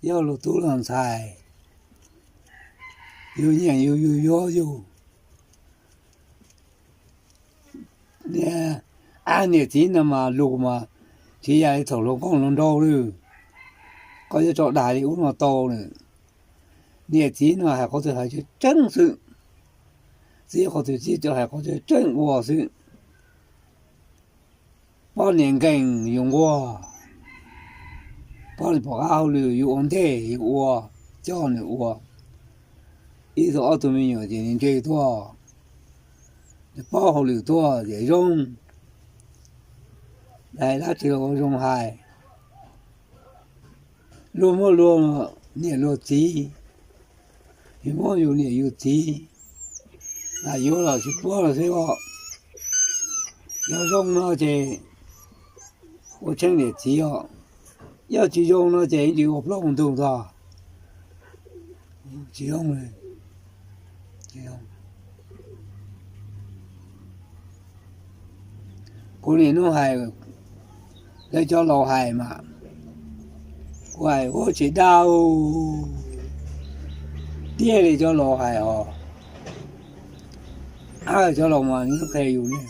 Yog luag tub luag ntxhais, yus nyiam yus, yus yuav yus. Niam, niam txiv no mas lus mas tsis yam li thaum hluas nkauj hluas nraug li. Koj yuav tso dag li ub no tau lawm. Niam txiv no hais qhov twg hais tseeb tseeb xwb, txiv qhov twg txiv hais qhov tseeb tseeb ua xwb. Poj niam nkees yus nquag, poj niam pom qab hauj lwm yus ua ntej yus ua, coj nws ua. Ib tug ob tug me nyuam ces nws ntse tuaj, nws paub hauj lwm tuaj ces zoo, hais dab tsi los ua zoo hais. Luag muaj luag niam luag txiv, yus muaj yus niam yus txiv, lam yuav los tsis puab los xwb os. Yog zoo no ces ua tsheej niam txiv os, yog tsis zoo no ces yeej tsis ua plaub ua ntug tog. Tsis zoo li. Kuv niaj hnub hais, lawv cov laus hais mas, kuv hais ua tsis dab, tiag li cov laus hais os. Cov laus mas nws qhia yus ne,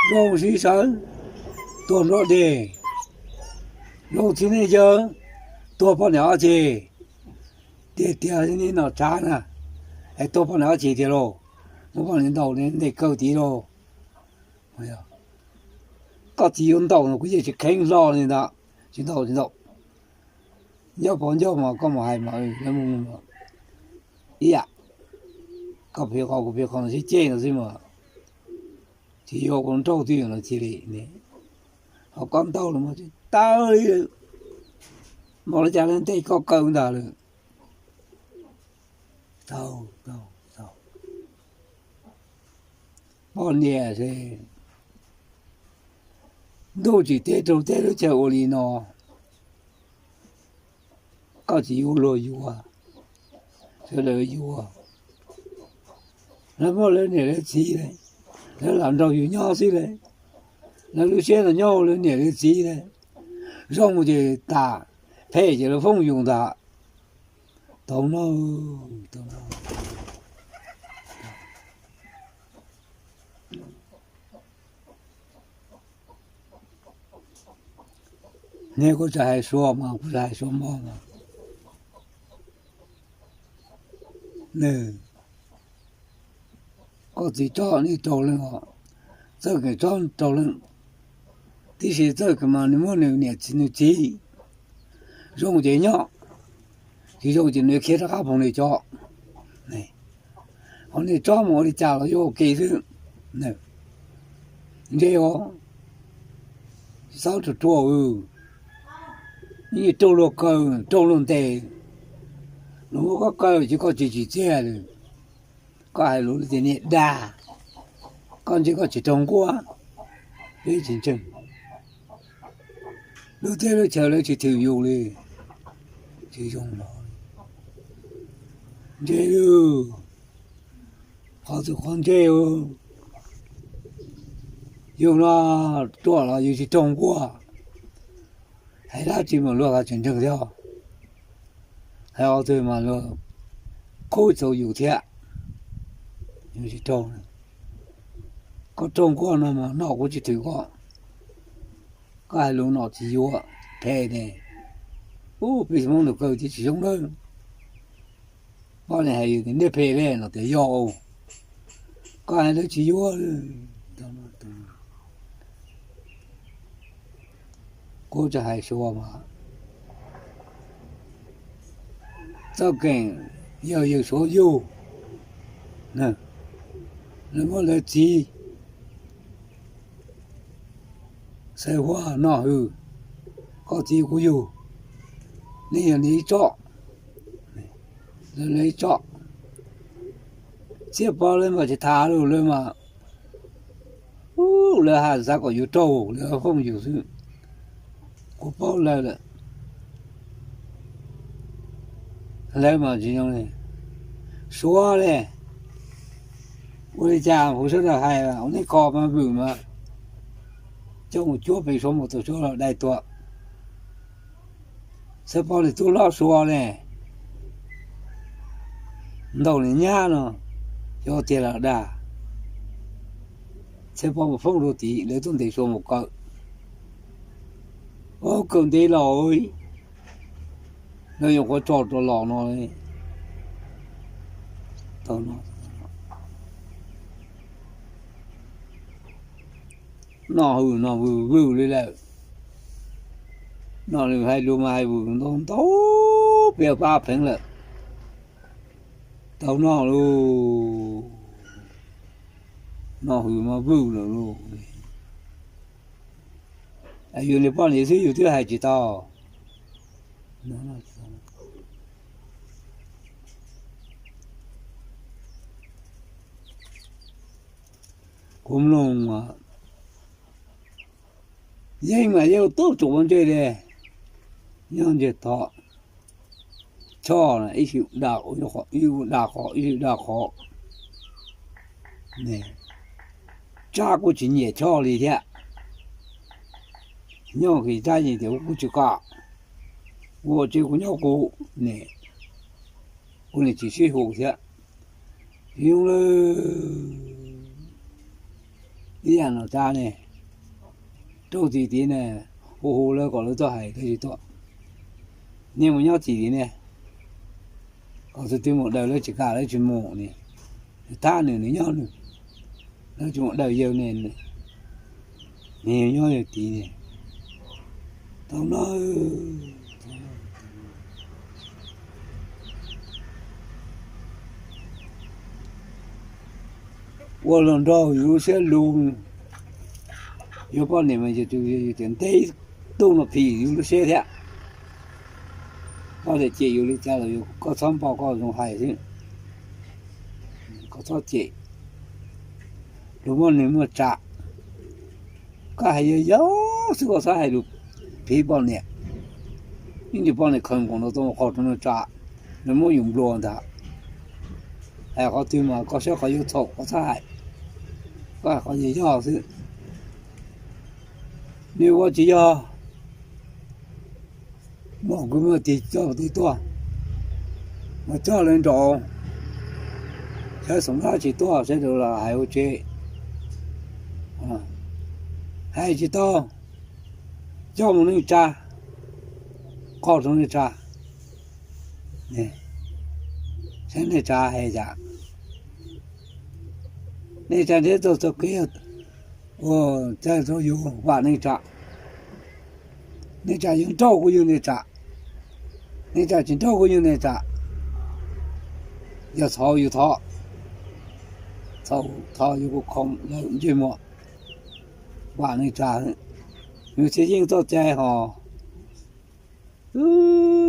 zoo sib sawv, tuag nruab deg, zoo txiv neej yawg, tuag poj niam ob ceg. Tiag tiag neb nom tsav na, es tuag poj niam ob ceg tiag lauj, muab poj niam ntaus nte kaw tid lauj. Koj txiv yuav ntaus no kuv yeej tsis kheev hlo li ntag, tsis ntaus tsis ntaus. Ncauj pov ncauj mas koj mus hais mas ib yam, koj piv qhov kuv piv qhov no sib ceg no xwb mas, tsis yuav kuv nrauj twj ywm no cia li. Ho koj ntaus los mas tsis tawv li, mas li cas lawv nte koj kaw ntag lawm. Poj niam es ntuj tsim teb raug teb lub chaw ua li no, koj tsis yuav luag yuav, sawv daws yuav. Lawv muaj lawv niam lawv txiv lawm, lawv lam nrog yus nyob xwb lawm, lawv lub siab los nyob ua lawv niam lawv txiv lawm. Zoo ces tas, phem ces lawv fooj yus ntag. Tau no, tau no. Neb kuv tsis hais suav mas kuv hais suav mog mas, koj txiv tsob nej rau leej os, txawj kev tsob rau leej. Tib si txawj kev mas nws muab nws niam txiv, nws txiv, zoo ces nyob, tsis zoo ces nws khiav rov qab phoov nws cov. Ho nej tsob mus ua li cas los yuav ua ke xwb. Ntse os, txhob ruam ruam, yeej raug luag kaw, raug luag ntes, luag muab koj kaw ces koj tsis tsim txiaj li. Koj hais lus tias niag dag, koj ntse koj tsis raug nquab, peb tsis ntseeg. Lub teb lub chaw lawv tsis thwm yus li, tsis zoo los. Ntse, qhov txhua qhov ntse, yus no ruam los yus tsis raug nquab. Hais dab tsi mas luag tsis ntseeg thiab, hais qhov twg mas luag khub txaus yus thiab, yus tsis raug. Koj raug nquab no mas noj kuv tsis thwm koj. Koj hais lus nom tsis yuav, phem ne. Ub, peb Hmoob nws kaw thiab tsis zoo lawm. Poj niam hais tias nej phem li no tias yog, koj hais lawv tsis yuav. Kuv tsis hais suav mas, txoj keem yog yawg suav yug, lawv muab lawv txiv xaiv huab noj hwj, koj txiv kuv yug, nej yog nej ib tsob, lawv lawv ib tsob. Txhiaj pov lawv mas tsis tham lawm, lawv mas, lawv hais xav kom yus raug lawv fooj yus xwb. Kuv paub lawv lawm. Lawv mas tsis zoo li suav li. Ua li cas kuv sawv daws hais ua nej kho mas vwm mas coj mus cuab pem suav mus tus suav los dai tuag. Txhais pov niam tub hlob Suav ne, ntaus niam nyab no, xyov tiag los dag. Txhais pov mus phooj rau tid, lawv tuaj ntes Suav mus kaw. Ua kaw ntev los, lawv yuav qhuav tso rau los no. Tau no, noj hws no vwm vwm li lawm. Noj nws hais lus mas hais vwm ntau ntau, peb pab pheev lawm. Tau noj lauj, noj hws mas vwm lawm lauj. Yus niag poj niam xwb yus twb hais tsis tau. Kuv mloog, yeej mas yeej tub tsuas ua ntsej li, nyob ntsej tog. Choj ib sij da qhov ib sij da qhov, tsab kuj tsis nyiam choj li thiab. Nyob kis tsab yeej tias kuv tsis kam, ua tsev kuv nyob kuv ne, kuv niam tsis sib hu thiab. Tsis zoo li ib yam no tsab ne, rau tim tid ne, hu hu lawv kom lawv tuaj hais lawv tsis tuaj. Nej mus nyob tim tid ne, kom tus twg mus daws lawv tsis kam lawv tsis mus ne, thab nws nws nyob nws, lawv tsis mus daws yawg ne, nws nyob yawg tid ne. Tau no, ua los nrog yus lub siab lug, yuav poj niam mas yus tias ntev tuj no phim yus lub siab thiab. Koj tias cem yus li cas los yus, koj txhob npau koj zoo hais xwb, koj txhob cem. Lus muaj nws muaj tsam, koj hais yog yog xwb, koj txhob hais lus phiv poj niam. Ib ntsis poj niam khaws nkaus no tuaj mus qaug rau nws tsam, nws muab yus nplua ntag. Hais qhov twg mas koj saib qhov yuav txhaum koj txhob hais, koj hais qhov yog yog xwb. Nws ua tsis yog, muaj kwv muaj tij coj mus tuaj, mas coj lawv nraud, saib xoom dab tsis tuaj saib rau los hais ua tsev. Hais tsis tau, coj mus neej tsa, qaug rau neej tsa, saib neej tsa hais cas. Neej tsa nrhiav txoj txoj kev ua txaij rau yus vam neej tsa. Neej tsa yuav nrauj kuj yog neej tsa, neej tsa tsis nrauj kuj yog neej tsa. Yog txhaum yus thov, txhaum thov yus kuj khoom lawv ntsej muag, vam neej tsa. Yus tsis yeej txoj cai hos,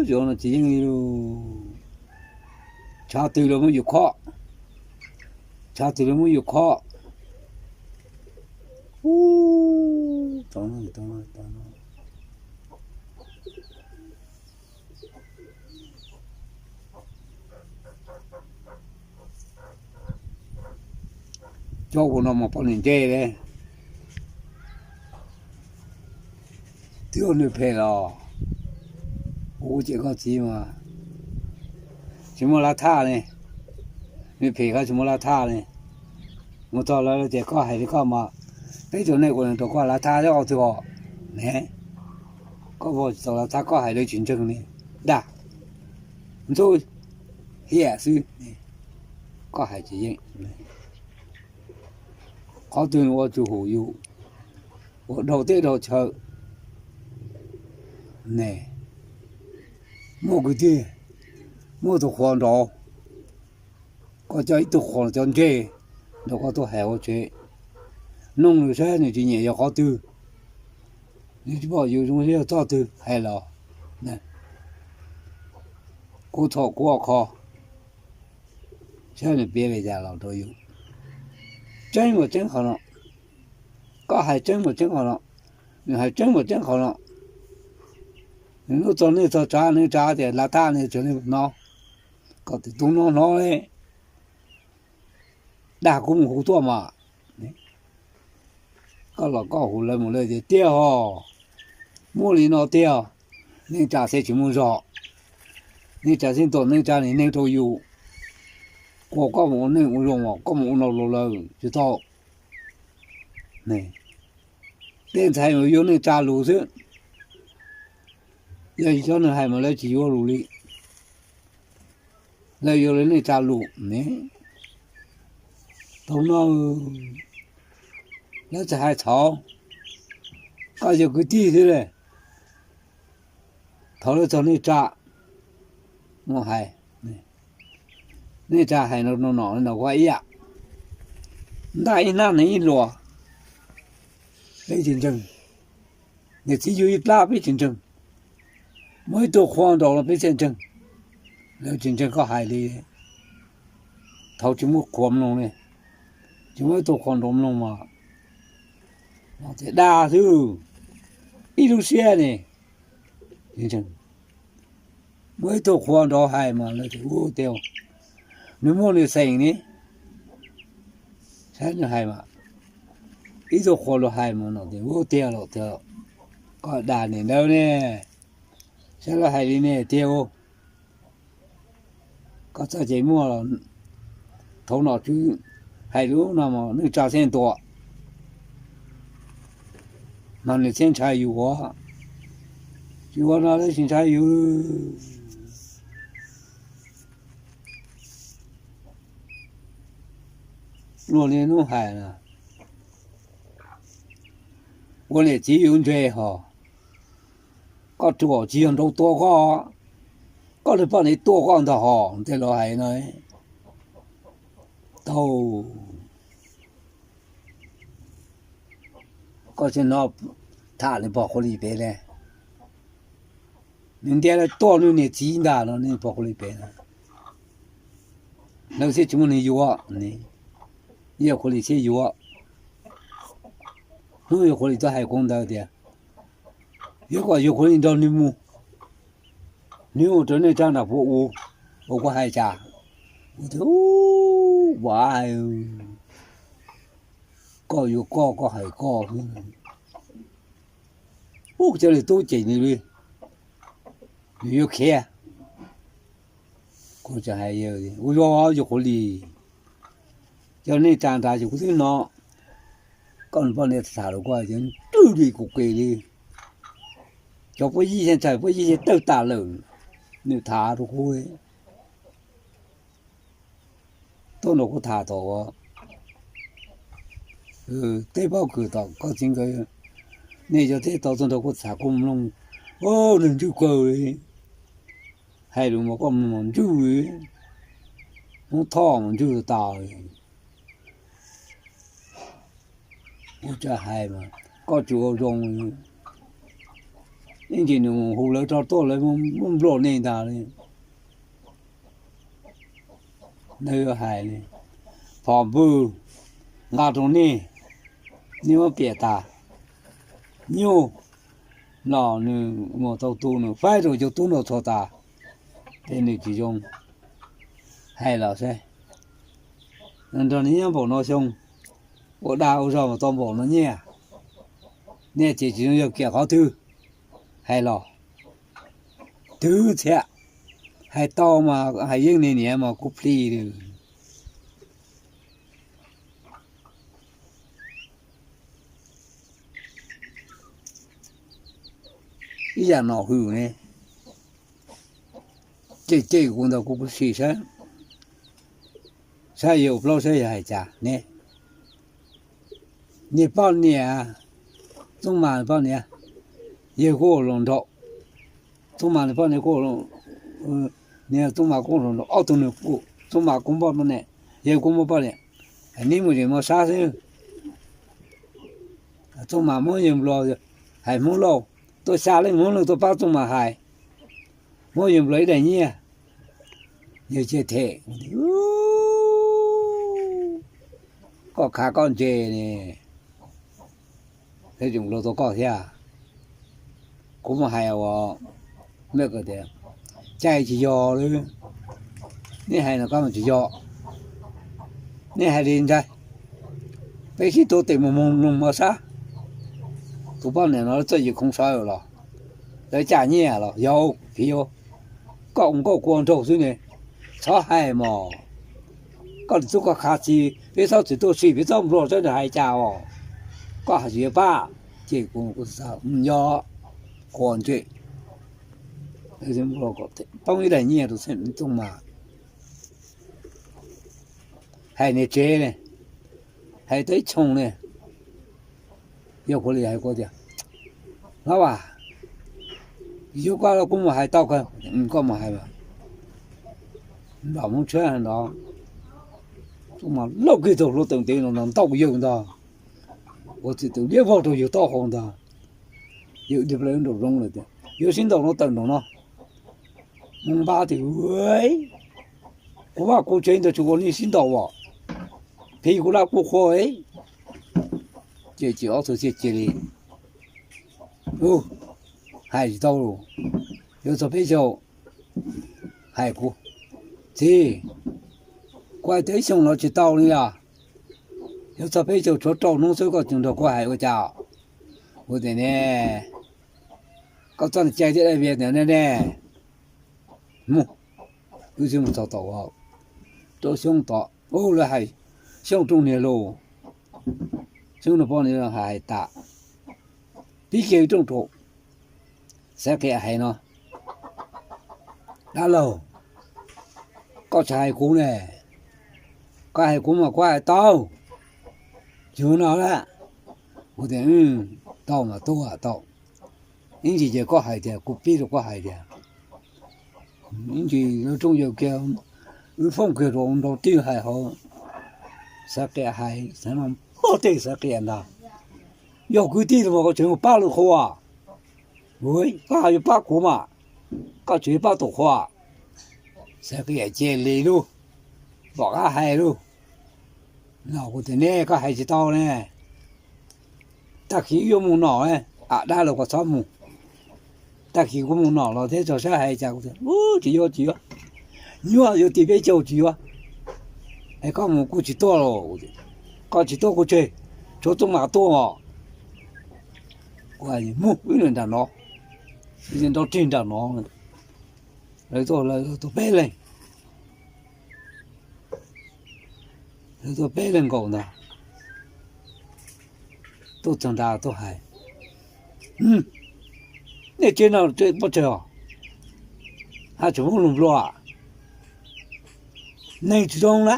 yus no tsis yeej li lus. Tshav twg los muab yus khob, tshav twg los muab yus khob. Cov ua no mas poj niam ntsej li, twb ua nws phem los, ua cem koj txiv mas tsis muaj lav thaj li. Nws phem koj tsis muaj lav thaj li. Mus txog lawv tias koj hais li koj mas, peb tug nej ua rau koj lav thaj thiab qhov twg os ne? Koj vau tsis tau lav thaj, koj hais lawv tsis ntseeg li, dag ntxub hiam xwb, koj hais tsis yeej. Qhov twg ua txug hum yus, ua dhau teb dhau chaw ne, muaj kwv tij, muaj tus qhuas nraud, koj coj ib tug qhuas cov ntsej nrog koj tuaj hais ua tsev, noog nws saib nws tsis nyiam yog qhov twg, nws tsis pom yus zoo siab yog txoj twg hais los, kuv txhaum kuv ua kho, saib nws piav li cas los rau yus. Tseeb mas tseeb qhov no, koj hais tseeb mas tseeb qhov no, nws hais tseeb mas tseeb qhov no. Nws hnub txog nej txog tsav, nej tsav tias lav thaj nej tseem li no, kom tus tub no hnov li, dag kuv mus hu tuaj mas. Koj los koj hu lawv mus lawv tias tiag hos, muaj li no tiag, Neej tsa thiaj tsis muaj zog. Neej tsa thiaj tuaj, neej tsa nim neeg rau yus, kuas koj mus ua neej ua zoo, koj mus ua no los lawm tsis tau. Tej ntxhais mas yuav neej tsa lus xwb, yog tsis coj nws hais mas lawv tsis yuav lus li. Lawv yuav lawv neej tsa lus ne. Thaum no lawv txawm hais txhov, koj yog kwv tij xwb le, thaum lawv txog neej tsa mus hais, neej tsa hais no no no ib yam, ntaj ib hnab nees ib luas, peb tsis ntseeg. Niam txiv yug ib plab peb tsis ntseeg. Muaj ib tug qhua nraud los peb thiaj ntseeg. Lawv tsis ntseeg koj hais li. Thaum tsis muaj qhua mloog li, tsis muaj ib tug qhua nraud mloog mas, tias dag xwb, ib lub siab ne. Muaj ib tug qhua nraud hais mas lawv tias ua tiag, nws muaj nws xeem ne. Saib nws hais mas, ib tug qhua los hais mas no tias ua tiag los tiag, koj dag niam ntawd ne. Saib lawv hais li ne tiag. Koj txoj ces muaj los, thaum nom tswv hais lub no mas neej tsa thiaj ntuas, mas nws thiaj ntshai yus, tsis ua no lawv tsis ntshai yus. Luag niaj hnub hais na, ua niam txiv yus ntse hos, koj ruam tsis yog nraud tua koj, koj niag poj niam tuaj koj ntag hos, tej laus hais no. Tau, koj tsis hnov tham nws pog Qhua Lis pem ne. Nws ntiab lawv tuaj nws niam txiv ntag no, nws pog Qhua Lis pem na. Lawv thiaj tsis muaj neeg yuav, yog Qhua Lis thiaj yuav. Hnub yog Qhua Lis tuaj hais kuv ntawd tias, yuav kom yog Qhua Lis nrog nws mus, nws mus rau neej tsa nram puab u, uas kuv hais cas, kuv tias, ua, koj yuav koj, koj hais koj xwb. Ub, cov niag tub cem nws li, nws yuav khiav. Kuv txawm hais, ua zog yog Qhua Lis, cov neej tsa nrad ces kuv twb hnov koj poj niam tham rau koj ces nrwg li kuv qis li. Cov puab yib thiaj ntshai, puab yib thiaj tawg tas lawm, nws tham rau kuv. Tuaj nrog kuv tham tom teb pob kws tom koj txiv nkawd, nej cov teb tau tuaj nrog kuv tham kuv mloog, nws ntswj kawg li. Hais lus mas koj mloog mas ntswj, Hmoob Thoj mas ntswj tas li. Kuv tsis hais mas koj tsis ua zoo. Ib ntsis nws hu lawv rov tuaj lawv muab nplua nej ntag li. Nws hais li, phom npwg nqa rau nej, nej muab piam tas, nyuj los nws mus tau tu nws faib rau cov tub nraug txhua tas, ces nws tsis zoo. Hais los saib, nws nrog nej nyob npaum no xyoo, ua dag ua zog mas tau npaum no nyiaj, nej ces tsis zoo yog kiam qhov twg? Hais los twb txhiab, hais tau mas hais yeej niag niam mas kuv plhis li. Ib yam nom hwm ne, cem cem kuv ntawd kuv sim saib, saib yawg plaub saib yog hais cas ne. Niag poj niam, Txooj Mas poj niam, yawg kuj ua hluas nraug. Txooj Mas niag poj niam kuj, niag Txooj Mas kuj hluas nraug, ob tug nws kuj, Txooj Mas kuj muaj poj niam, yawg kuj muaj poj niam, neb mus zem mos sab xwb. Txooj Mas muab yawg nplua, hais Hmoob Lauj, tuaj xya leej Hmoob Lauj tuaj pab Txooj Mas hais, muab yawg nplua ib daim nyiaj, yawg cia them. Koj khav koj ntse ne, peb tseem nplua tau koj thiab. Kuv muaj hais uas, tias, cai tsis yog li, nej hais no koj mas tsis yog, nej hais li ntag, peb sib tuav tes mus mloog mos sab. Tus poj niam no txawj yim khoov sawv los, Lawv caj nyiaj los yog, koj ua nkauj kua nraug xwb ne, txhob hais mog. Koj txuj koj khav txi, peb txhob txwm tuaj sim, peb txhob nplua txhob hais cas os. Koj hais tsis yuav pab, ces kuv yog qhuas ntsej, poob ib daim nyiaj rau Txooj Mas, hais niag tsev ne, hais tau ib xyoos ne, yog kuv li hais kuv tias, Hlob as, yuav koj los kuv mus hais tau kawg. Koj mus hais mas, nram Hmoob Tshiab ntawd, Txooj Mas lauj kiag tau hluav taws ntev no ntau yawg ntag, ua txiv tw liab vog rau yawg taub hau ntag. Yawg dhia plaws nraum zoov lawm tias, Yuav sib ntaus no tawm nraum no. Hmoob Npab tias, Kuv vaj kuv tsev ntawd tsis ua nej sib ntaus os, phem kuv lab kuv qhua. Ces ob tug thiaj cia li, hais tsis tau, yuav txog peb caug, hais kuv, Txiv, kuv hais tias ib xyoos los tsis tau li os, yuav txog peb caug tshuav rau hnub xwb koj tseem nrog kuv hais ua cas? Kuv tias ne, koj txoj cai thiaj dai vias tias ne ne, mus, wb twb mus txog tom rau Xyoob tod, lawv hais Xyoob rooj niag lus, Xyoob no poj niam hais tas, pib kiag rooj rau, Xaiv Qiam hais no, Dab laug, koj tsis hais kuv ne, koj hais kuv mas kuv hais tau, yus no lawm. Kuv tias, Tau mas tub tau, ib ntsis ces koj hais tias kuv pib rau koj hais tias, ib ntsis lawv rooj yawg kiag, wb fooj kiag rau nraud tij hais hauv, Xaiv Qiam hais, Xaiv no pob teg Xaiv Qiam ntag, yog kwv tij los mas koj tseem yuav pab lwm qhua, koj yuav pab kuv mas, koj tseem yuav pab tus qhua. Xaiv Qiam cia li lug, pom qab hais lug, no kuv tias ne koj hais tsis tau ne, tag kis wb yuav mus nom, a dab laug koj txhob mus, tag kis kuv mus nom los thiab tso saib hais cas. Kuv tias, Tsis yuav tsis yuav, nyuaj yuav ti peb caug tsis yuav, es koj mus kuv tsis tuaj los, koj tsis tuaj kuv tseg, tshuav Txooj Mas tuaj os. Kuv mus wb nram no, nrov rig nram no, lawv tuaj lawv tuaj peb leeg, lawv tuaj peb leeg nkaus ntag, tuaj txog nrad tuaj hais, Nej tsev no pob tseg os, haj tseem muab lug nplua, neeg tsis zoo na,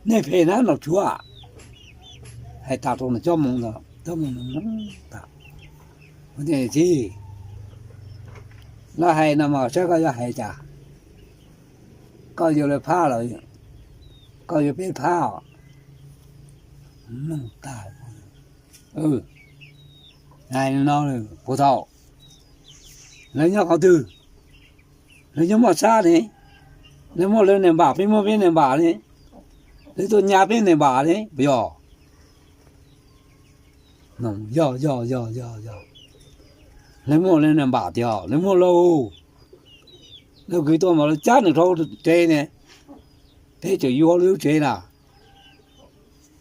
neeg phem na nom tswv. Hais tas rau nws cob moo ntawd, cob moo tas, Txiv, lawv hais no mas saib koj yuav hais cas, koj yuav lawv phab los koj yuav peb phab os. Hais no, puag thaum lawv nyob qhov twg, lawv nyob muaj sab ne, lawv muaj lawv neeg npam, peb muaj peb neeg npam ne, lawv tuaj nyab peb neeg npam ne puas yog? Yog yog yog yog yog, lawv muaj lawv neeg npam tiag, lawv muaj lauj, lawv kwv tuaj mas lawv cab nws rau tsev ne, peb tseem yuav lub tsev na.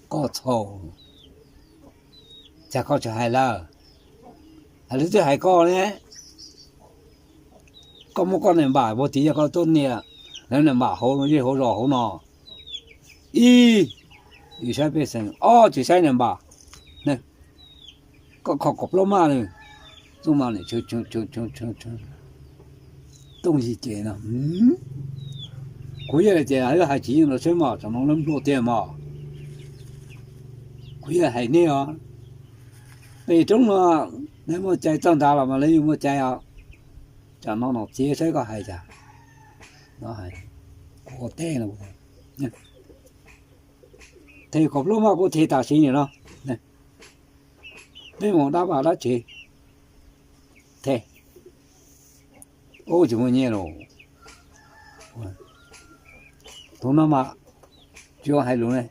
Koj txhaum, cas koj tsis hais lawv, hais lawv twb hais koj ne. Koj muab koj neeg npam puag tid yog koj tuaj nias lawv neeg npam hauv no, hauv zos hauv no. Ib, tsis saib pej xeem, ob, tsis saib neeg npam, koj kho kaum plaub maj li. Txooj Mas Tooj Yig ces no, kuv yog tias hais tsis yeej los saib mog, tsam no lawv nplua tiag mog. Kuv yog hais nej os, pem roob no lawv muaj cai txog nrad los mas lawv yeej muaj cai os. Tsam no nom txiv saib koj hais cas. Kuv ua teb no, them kaum plaub maj kuv them tam sim no. Peb mus dab vaj dab tsev, them, ub tsis muaj nyiaj los. Tus no mas tsis hais lus ne,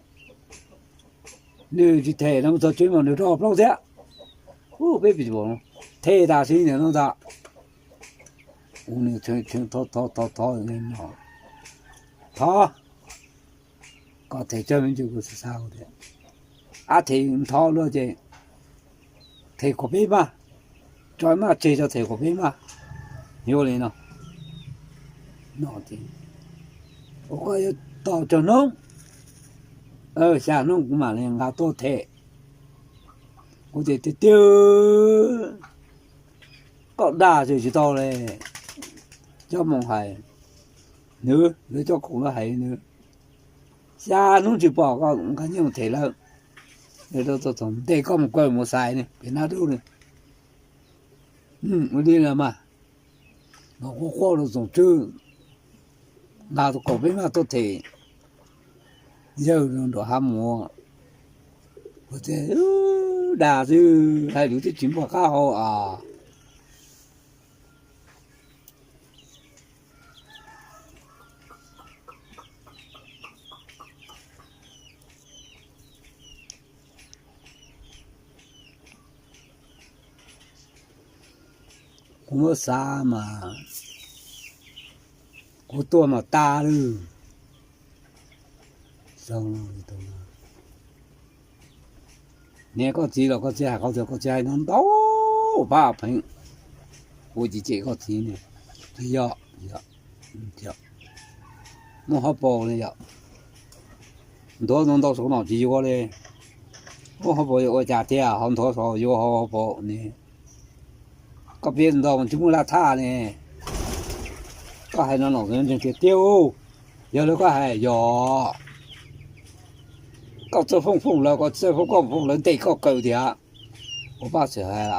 nws tsis them no mus txog tsev mas nws rov plaub thiab. Ub peb pis, them tam sim no ntag. Ub nws thov thov thov, thov, koj them tsawg me ntsis kuv xav xav tias, ab them thov luaj ces them kaum peb maj, tso maj tseg tso them kom peb maj. Yuav li no, no, ua koj yuav tos tsawg hnub? Xya hnub kuv mam li nqa tuaj them. Kuv tias tiag tiag, koj dag tsis tau li. Coj mus hais nws, lawv coj khoom lawv hais nws, xya hnub tsis pom koj nqa nyiaj mus them lawm. Txog ntes koj mus kaw mus xais pem nab dub li. Ua li los mas, los quaj quaj rau tsoom tswb, nqa kom peb maj tuaj them yawg nram hav mus. Kuv tias dag xwb, hais lus twb tsis npuaj qab hau as. Kuv muab xav mas kuv tuaj mas tas lawm. Niam koj txiv los koj txiv hais qhov twg koj txiv hais no ntau pab pheej ua cem cem koj txiv ne. Tsis yog, muab hauv paus ne yom, nthuav ntau ntau saum no tsis yuav li. Muab hauv paus yuav ua cas tiag, ho nthuav saum yuav hauv paus ne. Koj piav ntau tsis muaj laj thaj ne. Koj hais no los ntseeg tiag tiag. Yog li koj hais yog, koj txawj foob foob lawv, koj txawj foob koj foob lawv ntes koj kaw tiag. Ua paj xwm hais,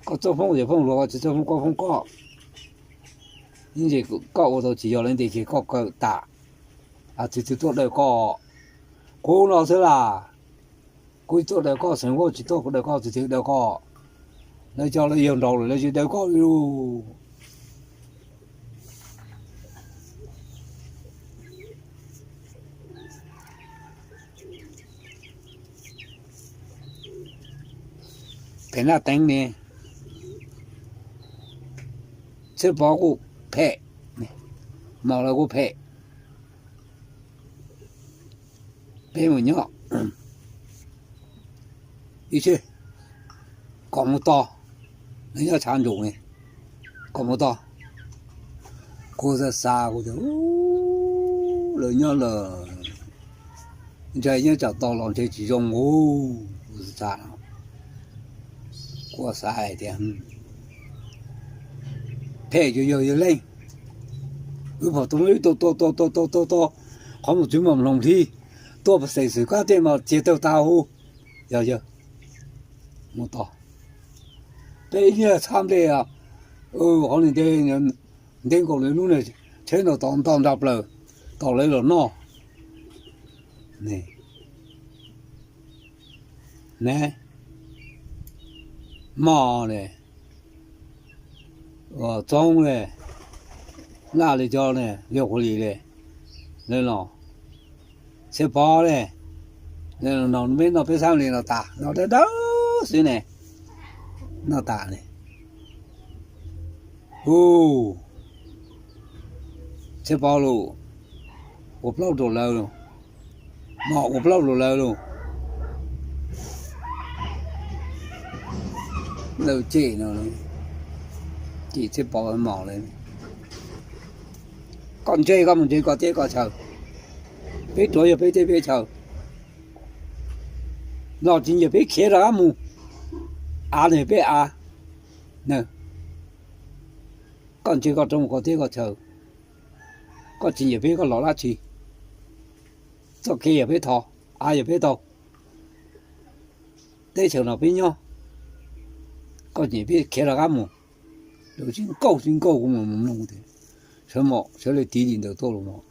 koj txawj foob yog foob luag, koj tsis txawj foob koj foob koj. Ib ntsis koj ua tau tsis yog lawv ntes ces koj kaw tas. Txwv txwv tuaj daws koj, kuv no xwb las. Kuv tuaj daws koj, xeev Vauj tsis tuaj daws koj, txwv txwv daws koj. Lawv cov lawv yawg nraud lawm lawv tsis daws koj li lauj. Pem Naj Teev ne, Txhiaj Pov kuj phem, Maum lawv kuj phem. Peb mus nyob ib sij, kom mus tos, lawv nyob tshav ntsum ne, kom mus tos. Kuv xav xav kuv tias lawv nyob lawm, ntshe nyob tsam tos los ntshe tsis zoo. Kuv xav, kuv xav hais tias phem yuav yog yog leej, wb pom tus ib tug tua tua tua tua tua tua qhov muag txwv mos mloog hli, tuaj pem xeem xwm kab tej mas txiag tawg tag huv. Yog yawg mus tos, peb ib niag txhab nplej, qhov li ntev nkaus li lub niag tsheb no tod nto nra plaws, tos lawv los noj. Ne, Mos ne, Txoob ne, Laj li cov ne, Liaj Quav Lis ne, lawv los, Txhiaj Pov ne, lawv los noj, peb noj peb txhab nplej no tas, noj dawb dawb xwb ne, noj tas ne. Hu, Txhiaj Pov los ua plaub rau lawv, Mos ua plaub rau lawv lauj. Lawv cem no, cem Txhiaj Pov Mos lawv. Koj ntse koj mus ntseeg koj teb koj chaw, peb rov yog peb teb peb chaw, los tsis nyiam peb khiav rov qab mus, av no yog peb av. Koj ntse koj rov mus koj teb koj chaw, koj tsis nyiam peb koj los dab tsi? Txoj kev yog peb thov, av yog peb tau, teb chaws no peb nyob, koj nyiam peb khiav rov qab mus. Lawv sib nkauj sib nkauj kuv mus mloog tias sawv mos sawv li tiv li ntawd tuaj los mos,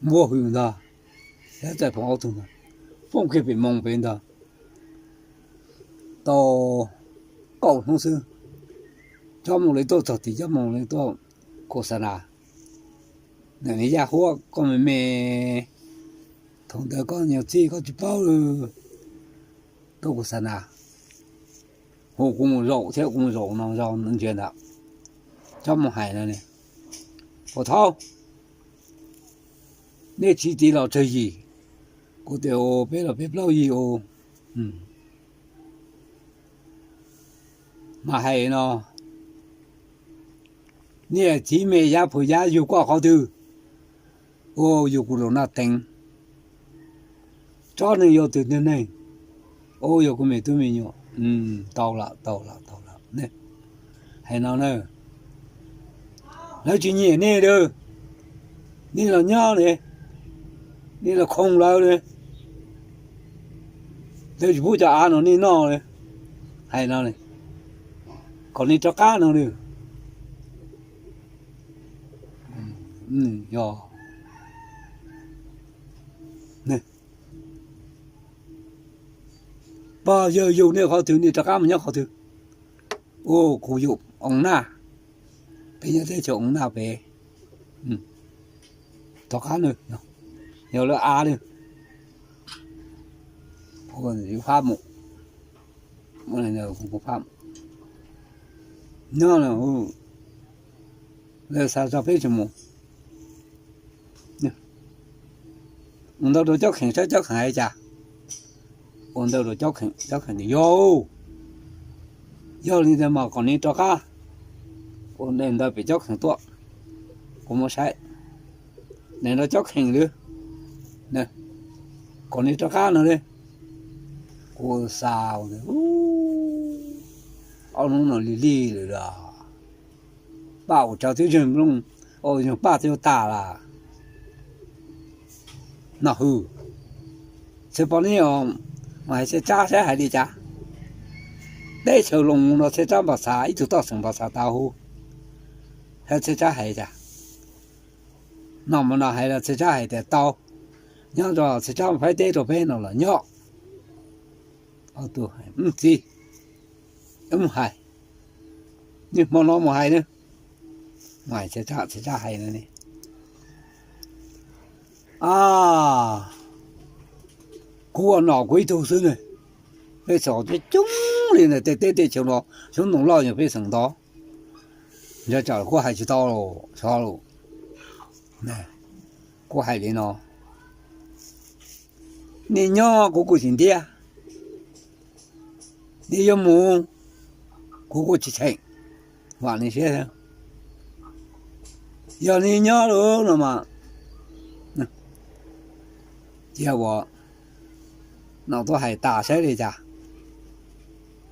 npuab hws ntag, yog txais phoom ob tug ntag, foom kiag pem moos pem ntag. Tau kaum hnub xwb, Cob Moos li tuaj txog tim Cob Moos li tuaj Kaus Xa Nas. Nim no Yaj Huab koj me me, thaum ntawd koj nyuag txij koj tsis paub, tuaj Kaus Xa Nas, hu kuv mus zaum thiab kuv mus zaum no zog ntsia ntawd. Cob Moos hais no ne, Puas thaub, nej tsib tiv los tsawg yim? Kuv tias peb los peb plaub yig os. Mas hais no, niam txiv me yav phuam yav yug koj qhov twg? Ua yug kuv lus noj teev. Tsob neeg yog tus twg neeg? Ua yog kuv me tub me nyuam. Tau lawm, tau lawm, tau lawm. Hais no na, lawv tsis nyiam nej li. Nej los nyob li, nej los khoo lawv li. Lawv tsis pub cov av no nej noj li. Hais no, kom nej rov qab no li. Yog pog yawg yug nej qhov twg nej rov qab mus nyob qhov twg? Ua kuv yug oo naj, peb nyob teb chaws oo naj pem. Rov qab, yog lawv av li, kuv phab mus, kuv phab mus nyob, lawv xa tso peb tsis mus. Ua ntawd rau cob kheem saib cob kheem hais cas. Ua ntawd rau cob kheem, cob kheem tias yog, yog li ntawd mas kom nej rov qab ua ntawd pem cob kheem tuaj, kuv muab saib. Nim no cob kheem lawm, kom nej rov qab no li. Kuv xa ob hnub no lig lig lawm los, paj ua tsav twb zeeg nplooj, zeeg paj twb tag lawm. No hwm, txhia poj niam, mas hais txhia tsab saib hais li cas. Teb chaws Loos no txhia tsab npam xav, ib tug toj xeem npam xav tau hu, hais txhia tsab hais cas. No mas no hais los txhia tsab hais tias tau, nyob rau txhia tsab mus faib teb rau peb no los nyob. Txiv, mus hais, niaj hmo no mus hais na. Txhia tsab hais, kuv ua nom kuv ib tug xwb ne. Pej xeem coob coob li ntawm tej teb tej chaw no, xyoob ntoo loj yog pej xeem ntau, ntshe tsam kuv hais tsis tau xyov lawm. Kuv hais li no, nej nyob kuv kuj tsis ntiab, nej yuav mus kuv kuj tsis cheem, vam nej siab. Yog nej nyob lawm no mas, cia ua nom tuaj hais tas saib li cas,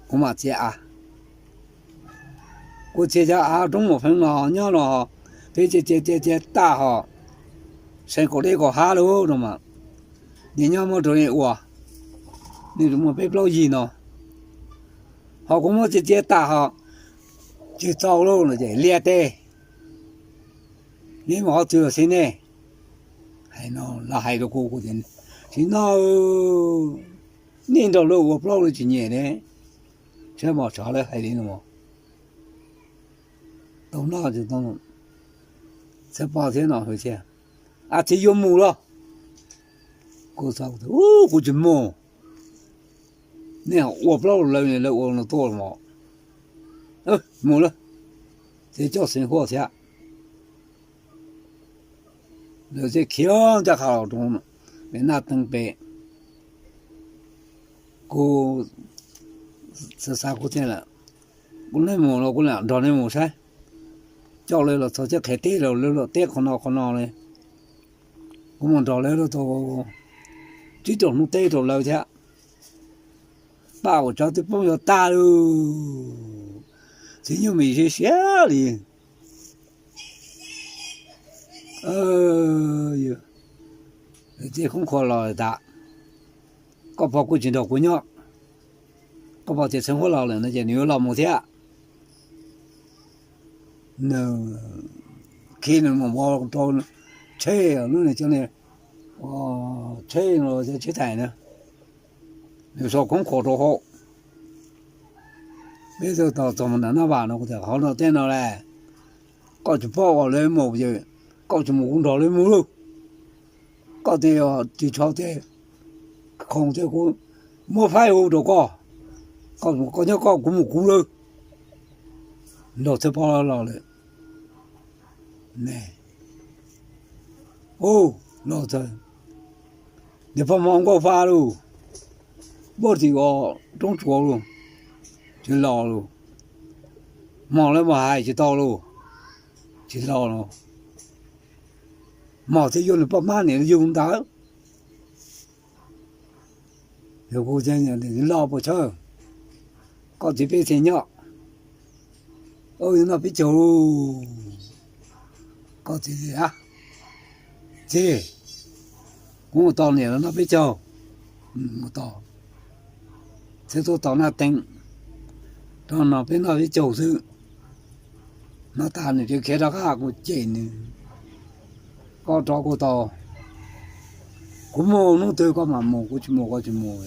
kuv mam txiav av. Kuv txiav cov av roob Muas Pheej no nyob no, peb cia cia cia cia tag ho, seev kaum deb kaum hav lawm no mas, nej nyob muab rau nej ua, nej muaj peb plaub yig no, ho kuv muab cia cia tag ho, tsis txaus lawm no ces liaj teb, nej mus qhov twg los xij nej. Hais no los hais rau kuv, kuv tias, tsis no, nej nrog lawv ua plaub lawv tsis nyiam ne. Txhia pos tov lawv hais li no, tau noj, txhia pos thiab no hais tias, a txiv yuav mus los? Kuv, kuv tsis mus, nej ua plaub lawv, lawv ua no tuaj los, mus lawm, ces coj Xeev Huaj thiab. Lawv thiaj khiav ncaj qha los rau Naj Teeb pem. Kuv xav xav kuv thiaj, kuv, nej mus los kuv lam nrog nej mus saib. Coj lawv los txog thiab qhia teb rau lawv, lawv teb qhov no qhov no li. Kuv mus nrog lawv los tau tsib rau hnub teb rau lawv thiab. Paj uas tsov twb poob yuav tag lawm, txiv nyuj mis siab siab li. Ces khoob qhuav los tas, koj pog kuj tsis nrog kuv nyob, koj pog tias Xeev Huab los lawm no ces nws yuav los mus thiab. Nws khi nws mus ua rau tsheb, lub niag cov niag tsheb no, cov tsheb thais na, nws sau khoob qhuav rau hauv. Peb txog txog mus nram Naj Vas no, kuv tias qhov no tej no las, koj tsis paub ua lawv mus ces koj tsis mus kuv nrog lawv mus lauj. Koj tej ris tsho tej khoom tej kuv muab faib hu rau koj, koj nyob koj kuv mus kuv lawm. Nrog txhia pog los lawm. Ub, los txog, niag pog Hmoob Nkauj Faj lauj, npaj tim ua roob tsuas lauj, tsis los lauj. Mos lawv mus hais tsis tau los, tsis los los, mos thiaj yuav nws poj hmab niam yug ntawd. Yog kuv los puas tshawj, koj txiv peb txhiaj nyob, yuav noj peb caug. Koj txiv, txiv, kuv mus tos niam los noj peb caug. Mus tos, thiab tuaj tos Naj Teev rau no peb noj peb caug xwb. No tas nws tseem khiav rov qab, kuv cem nws, koj rov kuv tau, kuv mus hnub twg koj mam mus, kuv tsis mus koj tsis mus,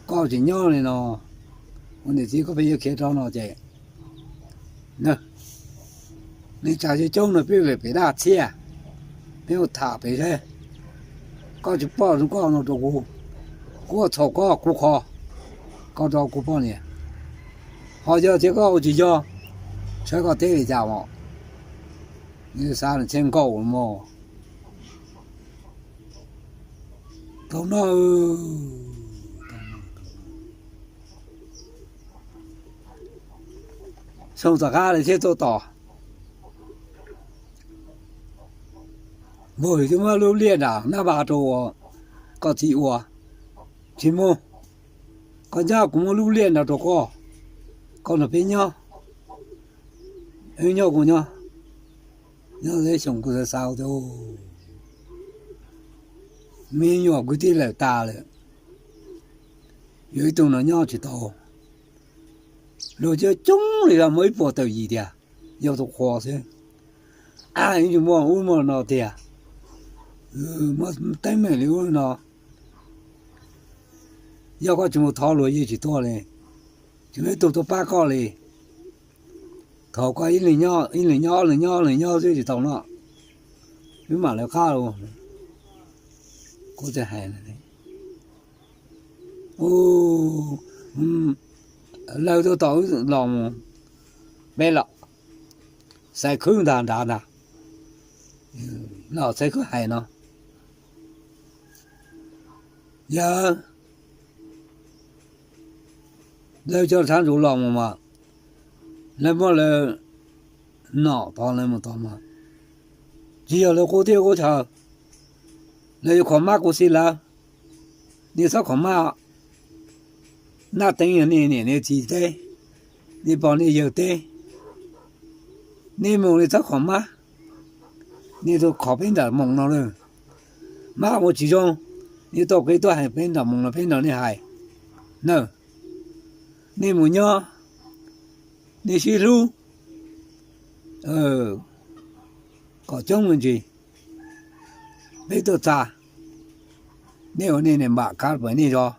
koj tseem nyob li no. Ua niam txiv koj pheej yuav khiav rau no ces, nws tsa coob coob no peb pem daj txhiab, peb mus tham pem seb, koj tsis pom zoo koj no rau kuv, kuv ua txhaum koj kuv qhov, koj rau kuv poj niam, ho yog tias koj ua tsis yog, saib koj teb li cas os. Nws xav nws txhiaj nkaum mos. Tau no, xyoo tom qab lawv thiaj tuaj tos. Npawg, twb muab lub liaj nram nab va rau koj txiv ua, tsis mus, koj nyob kuv muab lub liaj nrog rau koj, koj nrog peb nyob, wb nyob kuv nyob. Nyob xyoo kuv xav xav tias me nyuam kwv tij lawm tas lawm, yuav ib tug no nyob tsis tau. Luag coob coob li los muaj ib puas tawm yim tiag, yog tus qhua xwb. Yeej tsis muaj ub muaj no tiag, muab teeb meem li ub li no. Yog koj tsis mus thov luag yeej tsis tuaj li, tsis muaj ib tug tuaj pab koj li. Thaum koj ib leeg nyob, ib leeg nyob, ob leeg nyob, ob leeg nyob xwb tsis tau no, wb mam lawv qab los. Kuv thiaj hais, lawv tuaj tom wb los mus, peb los xaiv khwb ntag nrad ntag, los xaiv khwb hais no, yog lawv cov tshav ntsug los mus mas, lawv muab lawv nom tod lawv mus tod mas, tsis yog lawv qub teb qub chaw, lawv yuav khuam mab kuv xib lawv. Nej txhob khuam mab, Naj Teev yog nej niam nej txiv teb, nej pog nej yawg teb, nej mus nej txhob khuam mab. Nej tuaj kho peb nram moos no lawm, mab ua tsis zoo, nej tuaj kev tuaj hais peb nram moos no peb nrog nej hais na. Nej mus nyob, nej sib hlub kom coob me ntsis, peb tuaj txog, nej ua nej niam npam kav pem nej zog.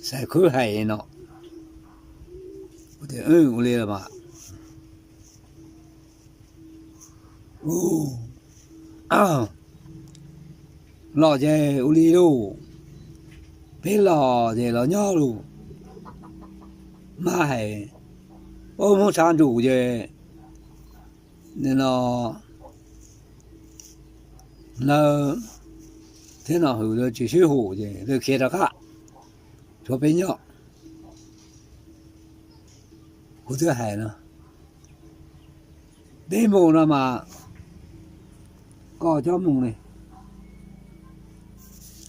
Xaiv khwb hais no, ua li mas, los ces ua li lauj, peb los ces los nyob lauj. Mab hais, ub, Hmoob tshav ntsug ces no lawv thiab no hwm lawv tsis sib hum ces lawv khiav rov qab, tshuav peb nyob. Kuv twb hais no, peb mus no mas, koj cov mus li,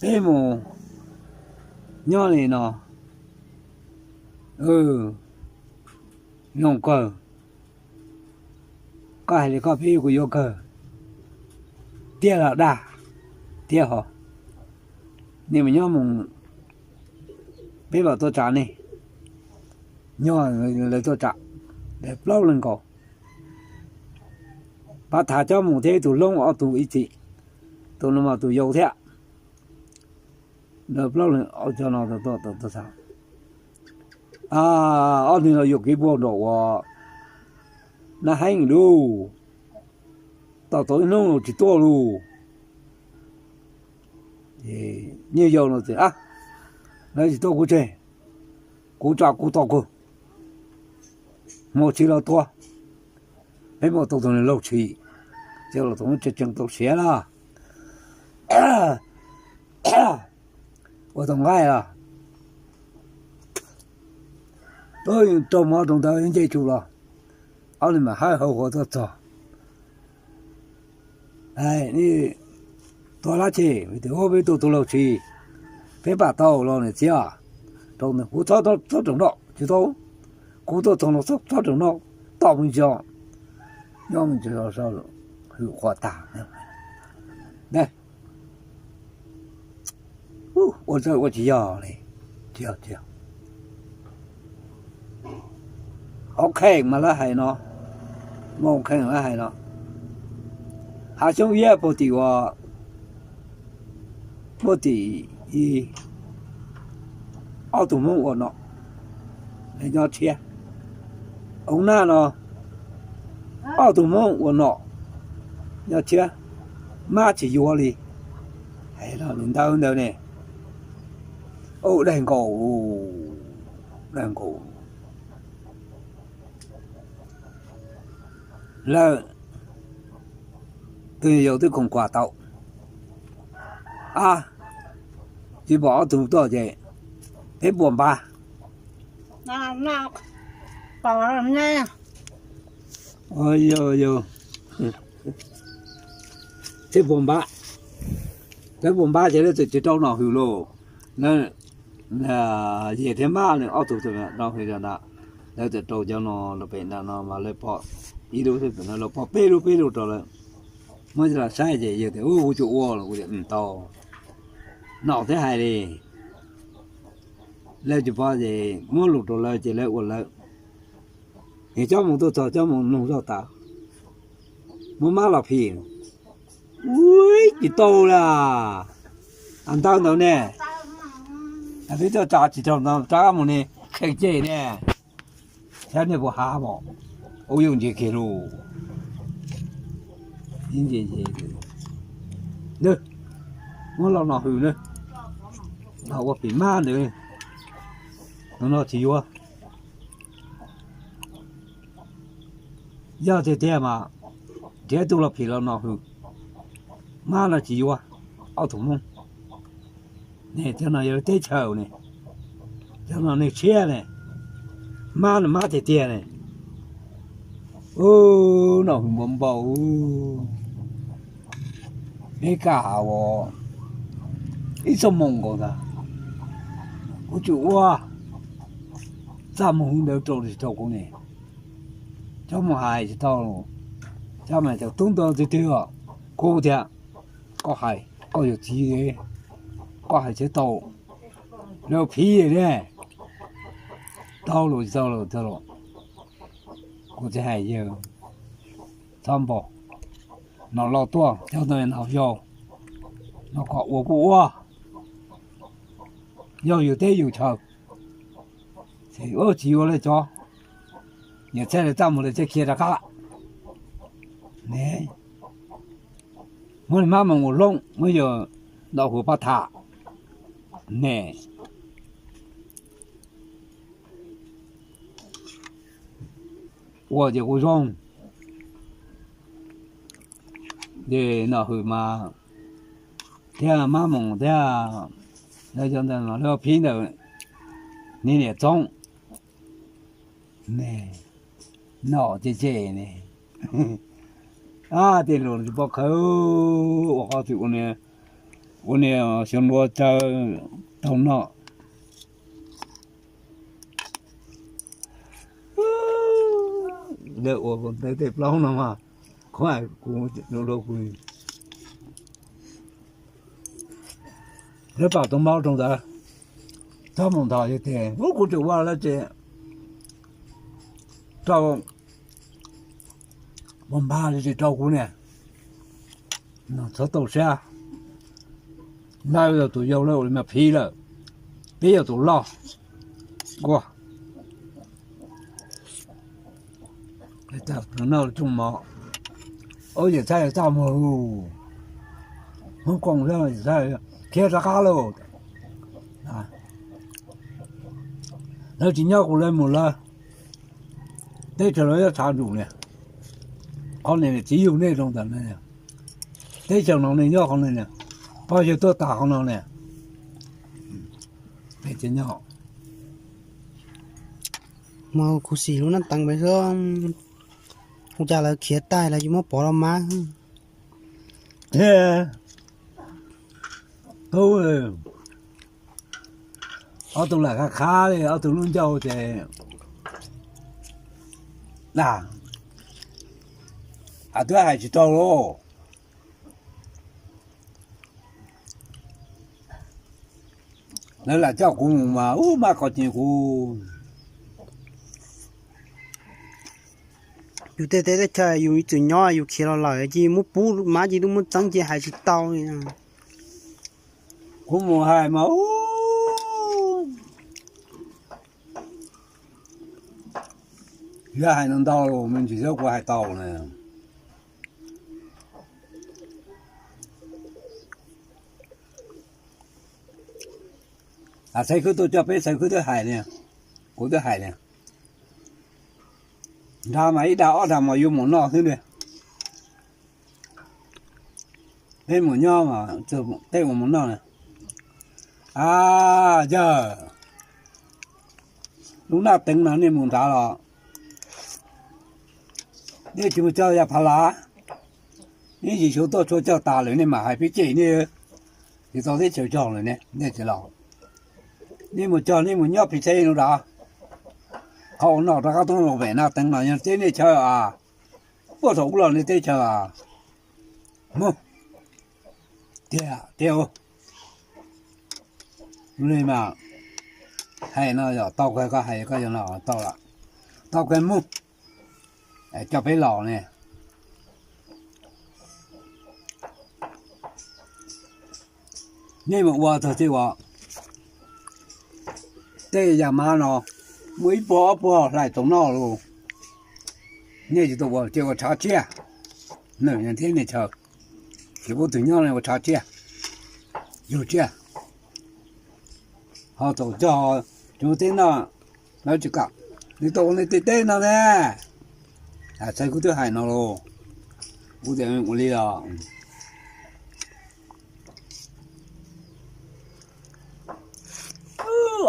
peb mus nyob li no, zoo kawg. Koj hais li koj peb kuj yuav kawg, tiag los dag, tiag ho. Nej mus nyob mus, peb mam tuaj tsa nej. Nyob lawv tuaj tsa, lawv plaub leeg nkaus. Pab Thav cov mus thiab ib tug Hlob ob tug ib txhis, tus no mas tus yau thiab. Lawv plaub leeg cov no tuaj tsa, ob tug no yuam kev puag nram uas Nab Heeb lauj, tos tau ib hnub tsis tuaj lauj. Niag yau no tias, lawv tsis tuaj kuv tseg, kuv tsa kuv tau kawg, mus tsis los tuaj. Peb muaj tau tus niag laug tshis, ces los tus tseem tseem tau siav na, ua tau nqaij los. Rau hmo rau ntawd nce tsuj los, ob leeg mam hawb hauv qhov tuaj txog. Tuaj dab tsi? Tias peb tuaj tua laug tshis, peb pam tau los niam txiv, rau ntawd kuv txhob rau noj tsis tau, kuv tuaj txog no txhob rau noj, tom mus tso, nyob mus tso, hwm quas tag. Ua txawj ua tsis yog li, tsis yog, tsis yog. Hauv kheej mas lawv hais no, muaj hauv kheej lawv hais no, hav xyoob viab puag tim ua, puag tim ob tug Hmoob ua nom nyob tshiab. Hauv naj no ob tug Hmoob ua nom nyob tshiab, mab tsis yuav li. Hais li ntawd ntawd ne, daig nkaus, daig nkaus. Lawv tus yau twb koom kuam tau, a, tsis pom ob tug tuaj ces peb puas npab. Peb puas npab, peb puas npab ces lawv txawm tsis rau nom hwm lauj. Yawg thiab mab ob tug no hwm ntawd, lawv txawm rau cov no los pem ntawd no mas lawv pom ib lub xwb, pem no lawv pom peb lub peb lub rau lawv. Muab coj los saib ces yawg tias, Ub, kuv tsis ua los, kuv tias, Tau, nom thiab hais li. Lawv tsis pom ces muab lus rau lawv ces lawv ua lawv. Es Cob Moos tuaj txog, Cob Moos mloog zoj tas, muab mab los phim. Ub, tsis tau li, ntawd ntawd ne, peb tuaj tsa tsis raug ntawd rov qab mus ne, kheej cem ne, saib nej puas hav mos, ua yuav ntsia kiag lus. Ib ntsia ces, muab los nom hwm na, los ua phim mab ntawd, no no tsis yuav. Yog tiag tiag mas nrhiav tus los phim los nom hwm, mab no tsis yuav, ob tug Hmoob. Ne cov no yog lawv teb chaws ne, cov no neeg tshiab ne, mab no mab tiag tiag ne. Ub, nom hwm npaum npaum, peb kaj has ua ib xuab moos nkaus ntag, kuv tsis ua, txaj muag hwv ntawd rau tsis rau kuv ne. Cob Moos hais tsis tau, Cob Moos tias, Tub ntuag twg twg os, kuv tias, koj hais, koj yog txiv, koj hais tsis tau, lawv phiv ne, tau lus tsis tau lus, tau lus, kuv tsis hais yawg, txhob npau, nom los tuaj cov ntawd nom yau, no kom ua kuj ua, yog yus teb yus chaw, tsis yuav lawv cov, yog txhaj li txaj muag lawv txhaj khiav rov qab ne. Muab mab mus ua loob, muab yawg ntaus hauv pab tham ne. Ua ces kuj zoo, ces nom hwm mas thiab mab mus thiab, lawv cov ntawd lawv phiv ntawm niam txoob ne, nom cem cem ne. Ab, tej lus tsis pom khawv, ua qhov twg ua niag xyoo nruas tsawv taug no. Lawv ua tej plaub no mas, kuv, kuv, lawv pam tus maub rau ntawd, txhob mus ntog yog tias, ub, kuv tseem ua lawv tseem rau, ua npag li tsis rau kuv niam. Txhob tau siab, lawv yog tus yau lawv ua li mas phiv lawm, peb yog tus loj, ua noj tsooj mov, ua yawm txhaj txaj muag, Hmoob Kooj thiab yawm txhaj khiav rov qab lauj. Lawv tsis nyob kuv lawv mus lawv, teb chaws lawv nyob tshav ntuj niag, qhov niag txiv yug nej rau ntawm no, teb chaws no nej nyob qhov no niag, pog yawg tuaj tas qhov no niag, peb tsis nyob. Mas khuv xim lub nab teev pem xwb, ua cas lawv khiav tag lawv yuav muab pov rau mab thiab. Tub, ob tug lam khab khab li ob tug lub ncauj ces, a, twb hais tsis tau lauj. Lawv lam coj kuv mus mas ub mab qhov ces kuv, yus tej teb chaws yus ib txwm nyob yus khiav los lawm ces muab pub mab ces twb muab txeeb ces hais tsis tau li. Kuv mus hais mas ub, yog hais ntau ntau me ntsis xwb kuv hais tau na. Xaiv Khwb tuaj coj peb Xaiv Khwb twb hais li, kuv twb hais li. Nrad mas ib dag ob dag mas yuav mus noj xwb li. Peb mus nyob mas tej uas mus noj na. A, yawg, lub nab teev no nej mus nrad los nej tsis mus coj yaj phav lav, ib yim xyov tuaj txhua coj tas lawm nej mam hais peb cem nej, tsis tau teb chaws cog lawm ne nej tsis los. Nej mus cog nej mus nyob pis txheb no nrad, qhov uas noj rov qab tuaj los pem nab teev no yog teb nej chaw a, puag thaum ub los nej teb chaw a. Mus tiag tiag. Li mas hais no yog tau kawg, koj hais koj yog no tau lawm, tau kawg mus, coj peb los ne. Nej mus ua txog tej uas tej yam mab no muaj ib puas ob puas hlais tau noj los, nej tsis tau ua ces ua tshav tsiaj, nws thiab nej chaw, tsis pub tus nyob ua tshav tsiaj, yug tsiaj. Ho thaum cog cov teb no lawv tsis kam, nws tau ua nej tej teb no ne. Xaiv Khwb twb hais no los, kuv tias ua li os.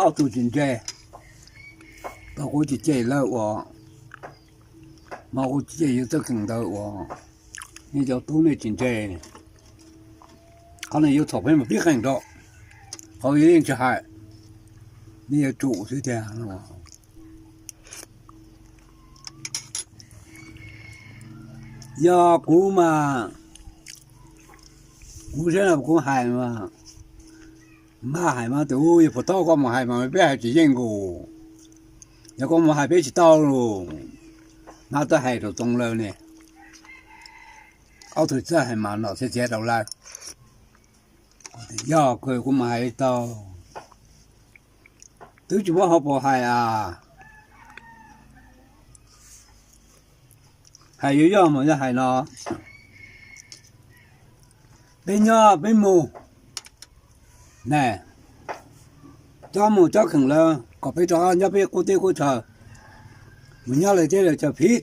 Ob tug tsis ntse, tau kuv tsis cem lawv uas, mas kuv tsis cem yus txoj kheej ntawd uas nej cov tub nej tsis ntse. Qhov no yuav txhaum peb mas pib qeej rau, qhov yuav yeej tsis hais, nej yuav tsum xwb tiag. Yog kuv mas, kuv saib no kuv hais mas, mab hais mas tus yog puas tau koj mus hais mas peb hais tsis yeej nkaus. Yog koj mus hais peb tsis tau los, mab twb hais rau Txoov lawv ne, ob tug txawj hais mas nom txhiab txiav rau lawv. Yog kawg kuv mus hais tau, twb tsis muab hauv paus hais a. Hais yuav yog mas yog hais no, peb nyob peb mus ne, cob mus cob kheem lawv kom peb rov nyob peb qub teb qub chaw, mus nyob lawv teb lawv chaw phiv,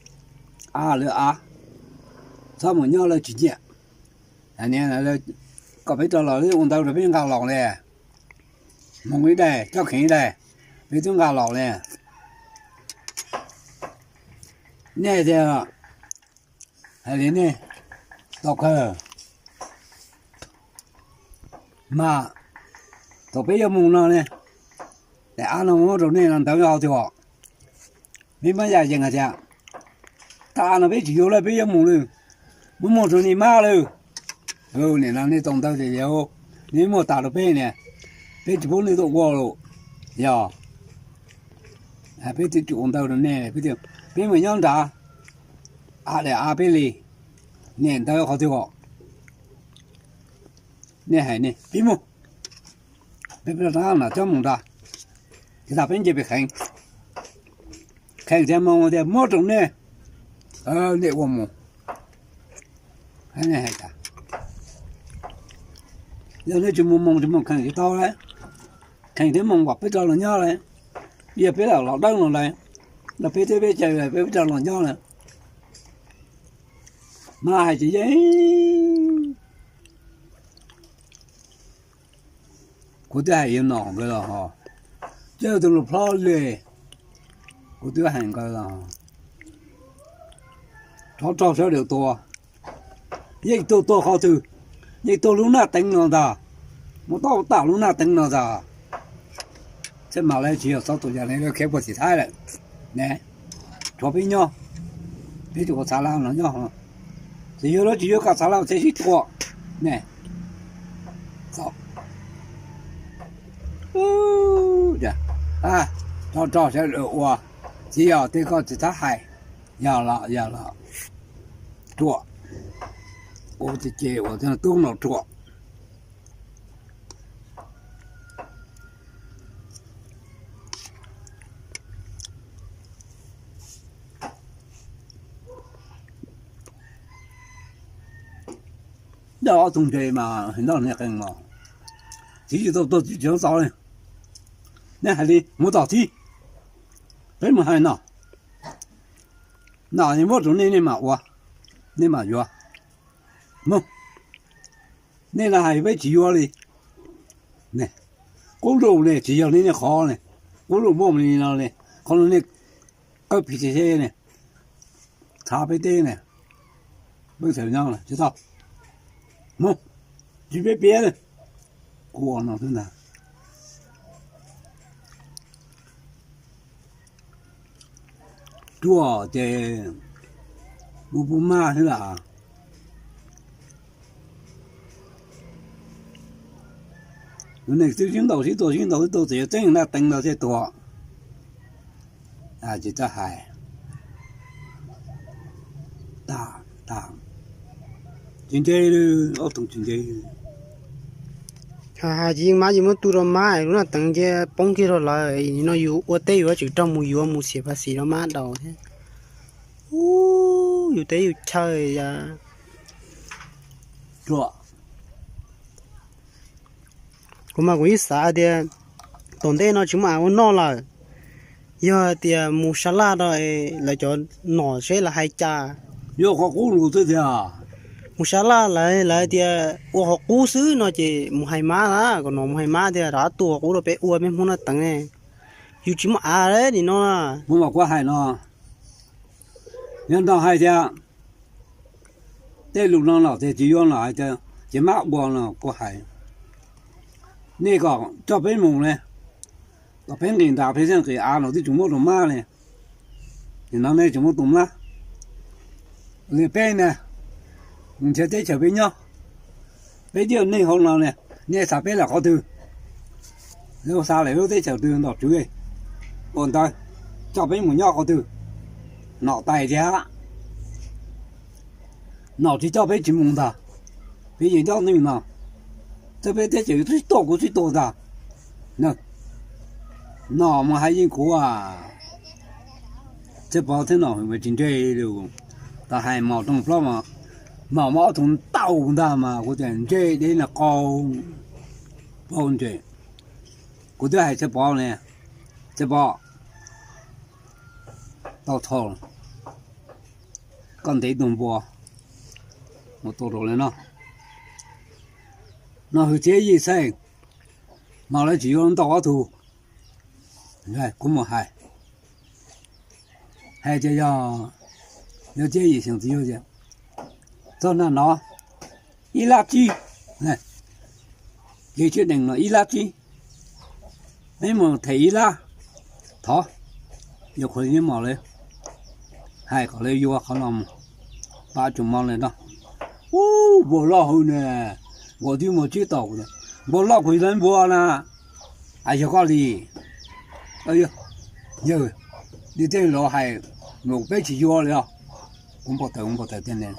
a lawv av, txhob mus nyob lawv tsis nyiam. Kom peb rov los ua ntawv rau peb nqa los li, mus ib daim cob kheem ib daim, peb twb nqa los li. Nej tias hais li nej tau kawg, mas thaum peb yuav mus no ne, daim av no muab rau nej no ntawv hauv twg os. Peb muab yam yees hais tias, thaj av no peb tsis yuav lawm peb yuav mus lawm, muab muag rau nej mab lawm. Nim no nej tau ntawv tias nej muag tas rau peb niam, peb tsis pub nej tuaj ua lawm. Yog peb twb tsis ua ntawv rau nej, peb mus nyob nrad, av daim av peb li, niam ntawv qhov twg os. Nej hais nej pib mus, peb rov qab mam cob mus nrad, ces tas peb nce pem kheev, kheev thiab moo tias muab rau nej, nej ua mus. Nej hais tas, yog nej tsis mus moo tsis mus kheev tsis tau lawm, kheev thiab moo kom peb rov los nyob lawm, yog peb lam los dawb no lawm, los peb teb peb chaw peb rov los nyob lawm. Mas hais tsis yeej. Kuv twb hais yuav nom nkawd los ho, coj tus lus plhob li, Kuv twb hais nkawd, rov raug sawv daws tua, yeej tuag tuag qhov twg, yeej tuag lub naj teev no ntag, mus tau tam lub naj teev no ntag. Thiab mas lawv tsis yog txhob tus yam li lawv khiav puag tim Thaib lawm ne, tshuav peb nyob, peb tsis ua txhav laj no nyob, tsis yog lawv tsis yuav kom txhav laj thiaj sib tua ne. Rov rog sawv daws ua, tsis yog tej koj tsis txhob hais, yog los yog los ruam, ua ces ua tub no ruam. Noj ob tug ntses mas noj niag qees los, txiv tsis tau tuag txiv tsis txaus li. Nej hais li mus tom txiv, peb mus hais no, no muab rau nej nej mam ua, nej mam yuav. Mus, nej los hais peb tsis yuav li. Qub lus ne tsis yog li nej qhov ne, qub lus muaj li no li, qhov no nej kawb pis tsis seb ne, txhav peb teb ne, peb txhawm nyob tsis tau. Mus, tsis peb piav li, kuv ua no xwb ntag. Ruam ces mus pub maj xwb las. Tus neeg twb sib ntaus sib tua sib ntaus sib tua txawm yuav txeeb naj teev ntawd thiaj tuag. Tsis txawj hais. Tas, tas, tsis ntse li, ob tug tsis ntse li. Hais tsis yeej mab ces muab tu rau mab, lub naj teev ces poob kiag rau lawv. No yus ua teb yus yuav tsum raug mus yuav mus xiam pas xis rau mab daus thiab. Ub, yus teb yus chaw. Ruam. Kuv mas kuv ib xav tias tom ntej no tsis muaj av ua noj lawm, yog tias mus sab laj rau lawv cov nom seb lawv hais cas. Yuav qhov qub lus xwb tiag. Mus sab laj lawv, lawv tias ua qhov qub xwb no ces mus hais mab na, kom nom mus hais mab tias rov qab tu qhov qub rau peb ua peb Hmoob noj teev ne. Yus tsis muaj av li nim no. Kuv mas kuv hais no, yog nrog hais tias tej lus no los tias tsis yuav los hais tias ces mab ua no kuv hais, nej kom coj peb mus ne, kom peb nqis ntas peb thiaj nqis av los twb tsis muab rau mab li. Nim no nej tsis muab tus mab li peb na, nrhiav teb chaws peb nyob, peb twb yog neeg hauv no ne, nej xav peb los qhov twg? Lawv xav lawv lub teb chaws twg ntaus tswv ua ntawd, coj peb mus nyob qhov twg? Nom tais tias nom tsis coj peb tsis mus ntag, peb yeej nyob neej no, twb peb teb chaws twb sib tua kuv sib tua ntag. Nom mus hais yeej kuv a, thiab pov thiab nom tsis ntse li. Tau hais mos rooj plaub mas, mos muab ob tug ntaus ntag mas kuv tias ntse deb no qau, paub ntse. Kuv twb hais thiab pov ne, thiab pov, tau thau, koj ntev tus npua mus tua rau li no, no hwj txiv yij xeej, mas lawv tsis yuav ntau ob tug. Kuv mus hais, hais tias yog, yog txiv yij xeej txiv yuav tias txog nag no ib lab tsib, kev tseeb dees no ib lab tsib, peb mus them ib lab, thov, yuav khuv li mos li, hais kom lawv yuav qhov no mus, pab tsis mob li no. Ub, npua loj hwv ne, npua twb muaj tsib tau, npua loj kuv lawv npua na, yog koj li, yawg, li tej laus hais, peb tsis yuav li os. Kuv npau taws, kuv npau taws tiag ne.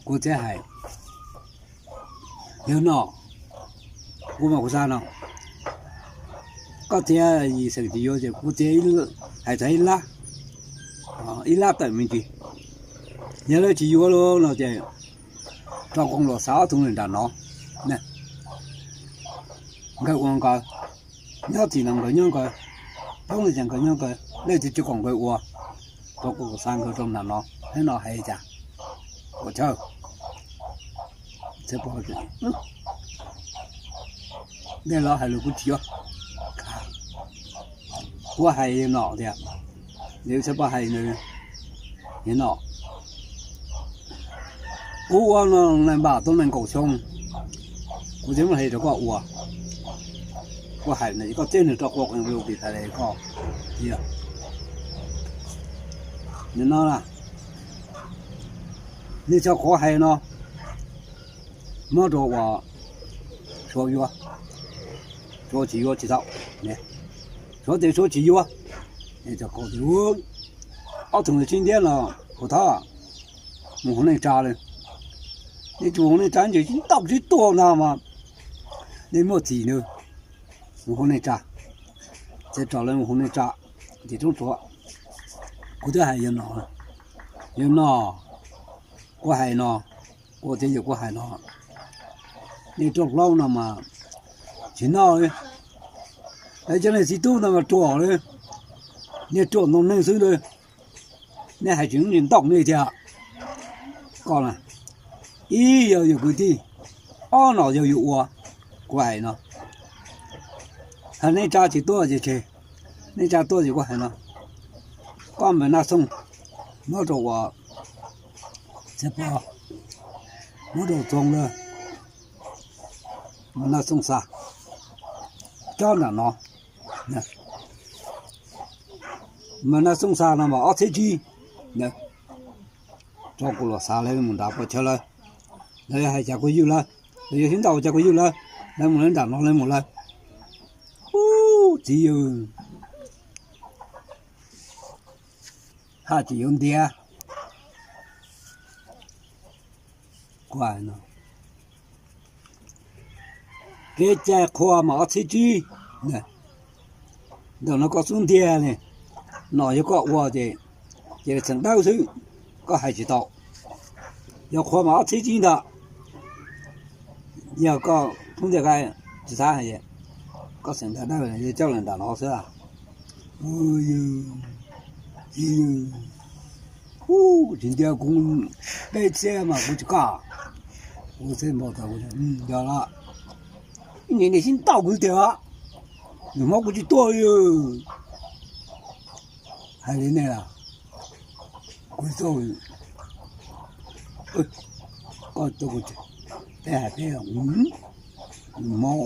Kuv thiaj hais, yog no, kuv mas kuv xav no, koj thiab yij xeem tsis yuav ces kuv thiaj hais txog ib lab, ib lab tawm me ntsis. Yog lawv tsis yuav lawm no ces rau koom los xa ob tug nram no, nkawd ua nkawd, nyob tim no nkawd nyob nkawd, poob li cas nkawd nyob nkawd, leej twg tsis koom nkawd ua, rau koom los xa nkawd rau nram no, thiab no hais cas, ua chaw, nej los hais lus kuv tsis yuav. Kuv hais yawg Nom tias, yawg txhais pab hais nws, yawg Nom, kuv ua no nees npam tau nees nkaum xyoo, kuv thiaj muab hais rau koj ua. Kuv hais no koj txib nws rau qhua qees ua tis tas li koj. Yog no na, nej tso kuv hais no, muab rau ua Suav yuav, Suav tsis yuav tsis tau. Suav tias Suav tsis yuav. Ob tug ntawd sib ntiab no, kuv thov mus hu neej tsa li. Nej tsis mus hu neej tsa ces tsis tau sib tua ntag mas nej muaj txim nws. Mus hu neej tsa, txawm rau lawv mus hu neej tsa tim roob Suav. Kuv twb hais yawg Nom, yawg Nom, kuv hais no, kuv thiaj yawg kuv hais no, nej rooj plaub no mas tsis noj li. Lawv cov niag txiv tub ntawd mas ruam li, niag ruam ntoo neeg xwb li. Nej hais tsis ntau nej tiag. Koj na, ib yog yus kwv tij, ob no yog yus ua. Kuv hais no, hais neej tsa tsis tuaj ces tseg, neej tsa tuaj ces kuv hais no, koj npawg Naj Xooj, muab rau ua Txhiaj Pov, muab rau Txoov lawm, Naj Xooj xa, cob nram no. Mas Naj Xooj xa no mas ob txhiab tsib, tso kuv los xav lawv mus nram pem chaw lawv, lawv yuav hais cas kuv ywj lawv, lawv yuav sib ntaus cas kuv ywj lawv, lawv mus lawv nram no lawv mus lawv. Ub, txiv yws, haj tseem yuav ntiav. Kev cai qhua mas ob txhiab tsib, ntawm no koj xub ntiag li, no yog koj ua ces, ces txheem dawb xwb, koj hais tsis tau. Yog qhua mas ob txhiab tsib ntag. Yog koj xub ntiag, tsis xav hais, koj xeem ntawd dawb, yog coj los nram no xwb. Ub, tsis ntiav, kuv peb txhiab mas kuv tsis kam. Kuv txhiab npau taws, yog lawm, ib nim niam sib ntaus kuv tiag, nws hmov kuv tsis tuaj li. Hais li nej las, kuv txawj, koj, peb hais peb, hmov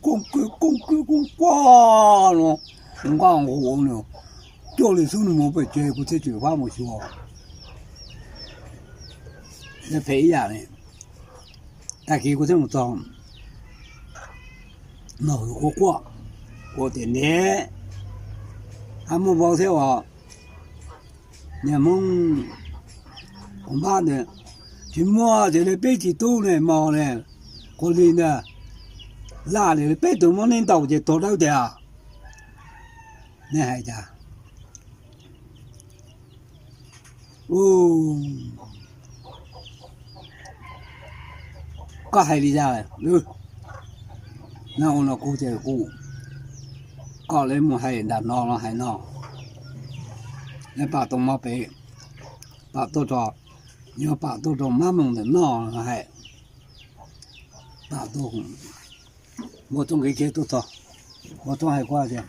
koob koob koob koob koob kuaj no, nqaj nqus no, cuaj li xub nws mus pem tsev kuv thiaj tsis pab mus xyuas. Phem ib yam li, tag kis kuv thiaj mus txog, no quaj quaj, kuv tias niam, hab muaj npau thiab os. Niag Hmoob, kuv npab ntawd, tsis muaj ces li peb txiv tub ne mos ne, quas li ntag, laj li peb tug muab neb ntaus ces tuag dawb tiag. Nej hais cas? Koj hais li cas? No ua no kuv ces kuv kom lawv mus hais nram no los hais no, lawv pam tuaj mov pem, pam tuaj tso, yuav pam tuaj rau mab moos ntawm no hais, pam tuaj, Npua Txooj nqis kiag tuaj txog, Npua Txooj hais kuv tias,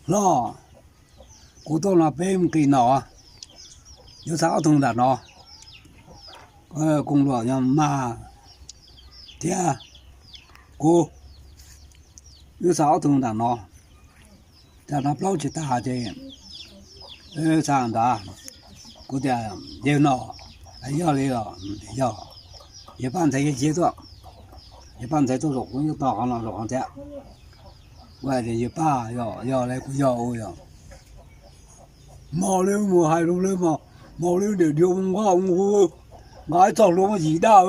hlob, kuv tuaj no peb mus nqis nom, yuav xa ob tug nram no, koos luam yog mas thiab kuv, wb xa ob tug nram no, tam no plaub tsis tas ces xa nrad. Kuv tias yawg no, yog li los yog, yawg pab ntxhais kiag tuaj, yawg pab ntxhais tuaj zaum kuv yeej tos qhov no zaum qhov thiab. Kuv hais tias yawg pab, yog li kuv yog ua yog, mas li mus hais rau lawv mas, mas li niam dhia mus nqa mus hu, nqa ib tog hluas muaj yim daj,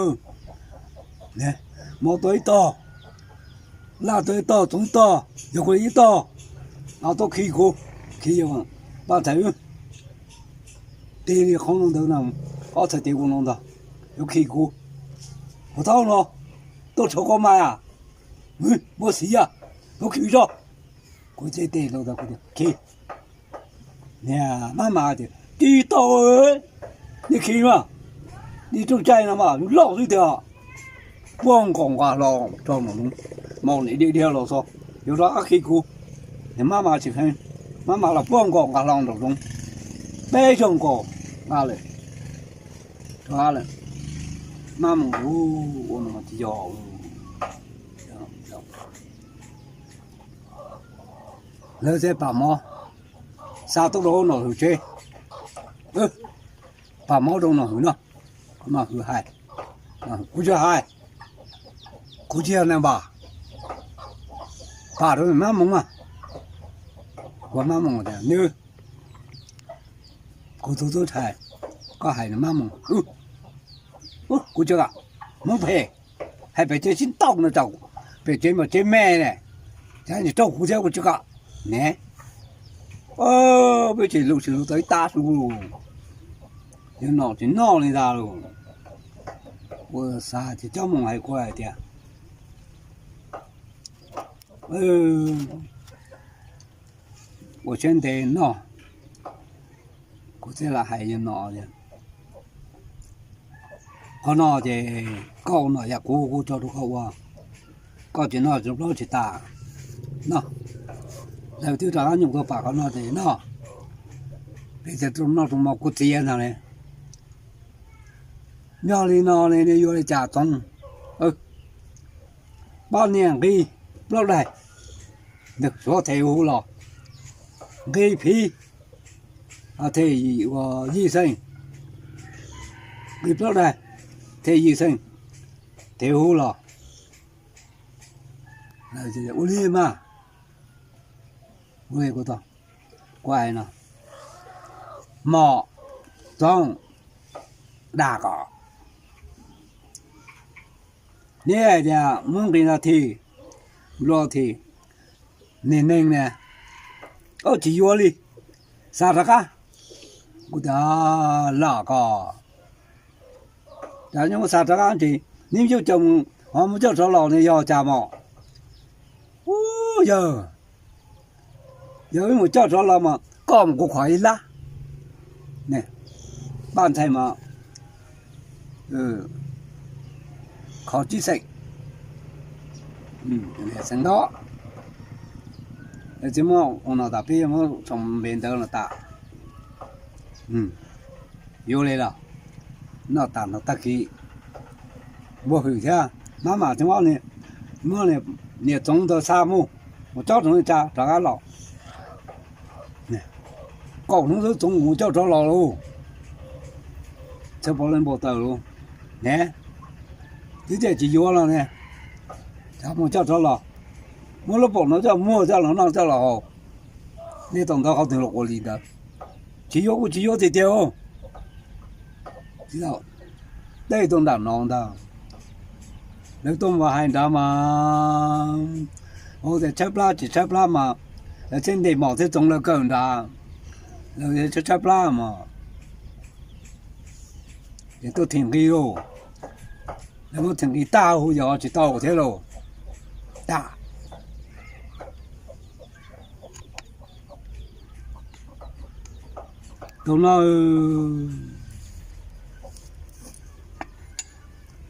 mas tau ib tog, laj tau ib tog, txoov ib tog, yog kuv ib tog, tau khi kuv, khi pab ntxhais wb, tig li qhov no ntawd no, ob txhais tes kuv no ntag, yuav khi kuv, kuv thaub no, tuaj tshav koj mas, muab xiv a, muab khi zog. Kuv txhais tes rau, khi, niag mab mas tias tsis tau, nej khi mas, nej rooj caij no mas loj xwb tiag, puag nkaus nqa hlo rau no, mas niam dhia dhia los xwb, yuav rov qab khi kuv. Nws mab mas tsis kheev, mab mas los puag nkaus nqa hlo nraum zoov, peb zaug nkaus nqa lawm, rov qab lawm. Mab mus ua no tsis yog, lawv thiaj pam mob, xa tuaj rau nom hwm tsev, pam mob rau nom hwm no, nom hwm hais, kuv tsis hais, kuv tsis yog neeg pam, pam rau mab mus mas, kuv mab mus tias nws, kuv tus tub ntxhais, koj hais nws mab mus, kuv tsis kam, Hmoob phem, hais pem tsev sib ntaus no tsaus, pem tsev mas tsev me ne, cas tsis raug kuv thiab kuv tsis kam ne. Peb tsis lus tsis lus tau ib tab su, yog nom tsis noj li ntag lauj. Ua xav ces coj mus hais kuv hais tias ua siab ntev noj, kuv thiaj li hais yawg nom tias, qhov no ces koj ua nom yam kuv, kuv tso rau koj ua, koj tsis noj tsis plaub tsis tas, noj, lawv twb rov qab nyuam qhuav pam qhov no ces noj, peb thiaj noj tus mov kuv txiv ntag li. Yog li no ne yuav li cas Txoov? Poj niam nqi plaub daig, suav them huv los, nqi phiv, them yim xeem, nqi plaub daig, them yim xeem, them huv los. Ua li mas, kuv hais no, Mom, Txoov, dag kom neb hais tias muab nqi no thim, nplua thim, niag neeg ne, tsis yuav li, xa rov qab. Kuv tias, lam ko, cas nyob muab xa rov qab ces neb yuav coj mus, ho mus coj rov los ne yog cas mom? Ub yawg, yog wb mus coj rov los mas koj mus kuv khov ib lab, paj ntxhais mas khov tsib xeem, xeem nto, tsis muaj ua no tas peb muab tso npe ntawd no tas. Yuav li los, noj tas no tag kis, npua hwm thiab, mab mam tsis muab, muab niam Txoov ntawd xa mus, mus cob rau neb tsa rov qab los. Kaum hnub xwb Txoov mus coj rov los lauj, txhawj pov leej npau taws lauj ne, twb tias tsis yuav los ne, tsa mus coj rov los, muab lub paum no coj muag coj los noj coj los haus, nej tau ntawv qhov twg los ua li ntawd, tsis yuav kuj tsis yuav tiag tiag. Dej tuaj nram no ntag, lawv tuaj mus hais nrad mas, ua tias tshaib plab tsis tshaib plab mas, lawv thiaj ntes Mom thiab Txoov lawv kawm nrad, lawv tshaib tshaib plab mas, ces tuaj thim nqi lauj, lawv muab thim nqi tag huv yos tsis tau thiab lauj, tag. Tus no,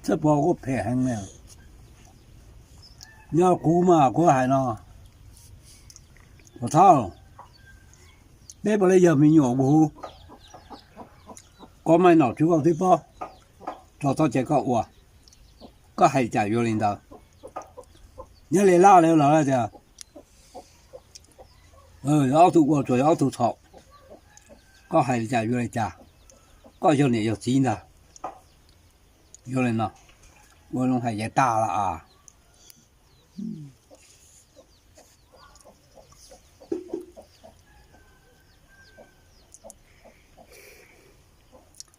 txawj pom kuj phem heev li. Yog kuv mas kuv hais no, Thoj, peb puav leej yog me nyuam kuv hu, koj maj nom tswv koj twb paub, tso txhob cai koj ua, koj hais li cas yuav li ntawd. Nyob li laj li los tias, ob tug ua tsuas yog ob tug txhaum, koj hais li cas yuav li cas, koj yog niam yog txiv ntag. Yuav li no, ua zoo hais yav tag los as.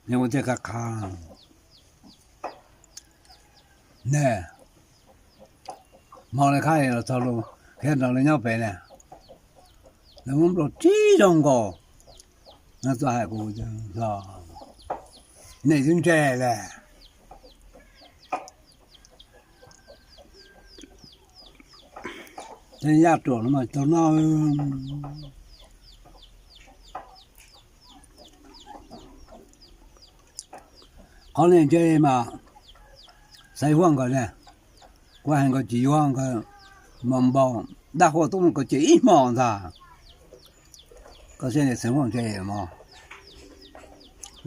Ua tiag qha qha ne, hmo li khab los txog lus, qhia nrog lawv nyob pem ne, lawv muab nplua tsib zaug nkaus, no txawm hais kuv, nej twb ntse lawm. Tej yaj ruam no mas tau noj. Qhov niag ntse mas Xaiv Huaj nkawd ne, kuv hais nkawd tsis yuav nkawd, Mos npaum dab huaj tuaj mus koj ces ib hmo ntag. Koj xeeb ntse mog.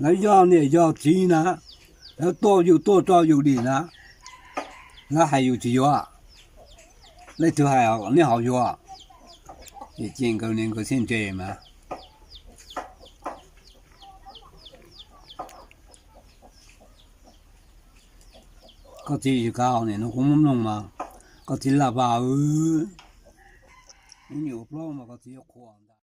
Lawv yog niam yog txiv na, lawv tuaj yus tuaj tso yus dim na, lawv hais yus tsis yuav, leej twg hais nej ho yuav. Ces nkawd niam nkawd xeeb ntse mas. Koj txiv tsis kav niam no kuv muab mloog mas, koj txiv laj vaj, ib nyuag plaub mas koj txiv yuav qhuas ntag.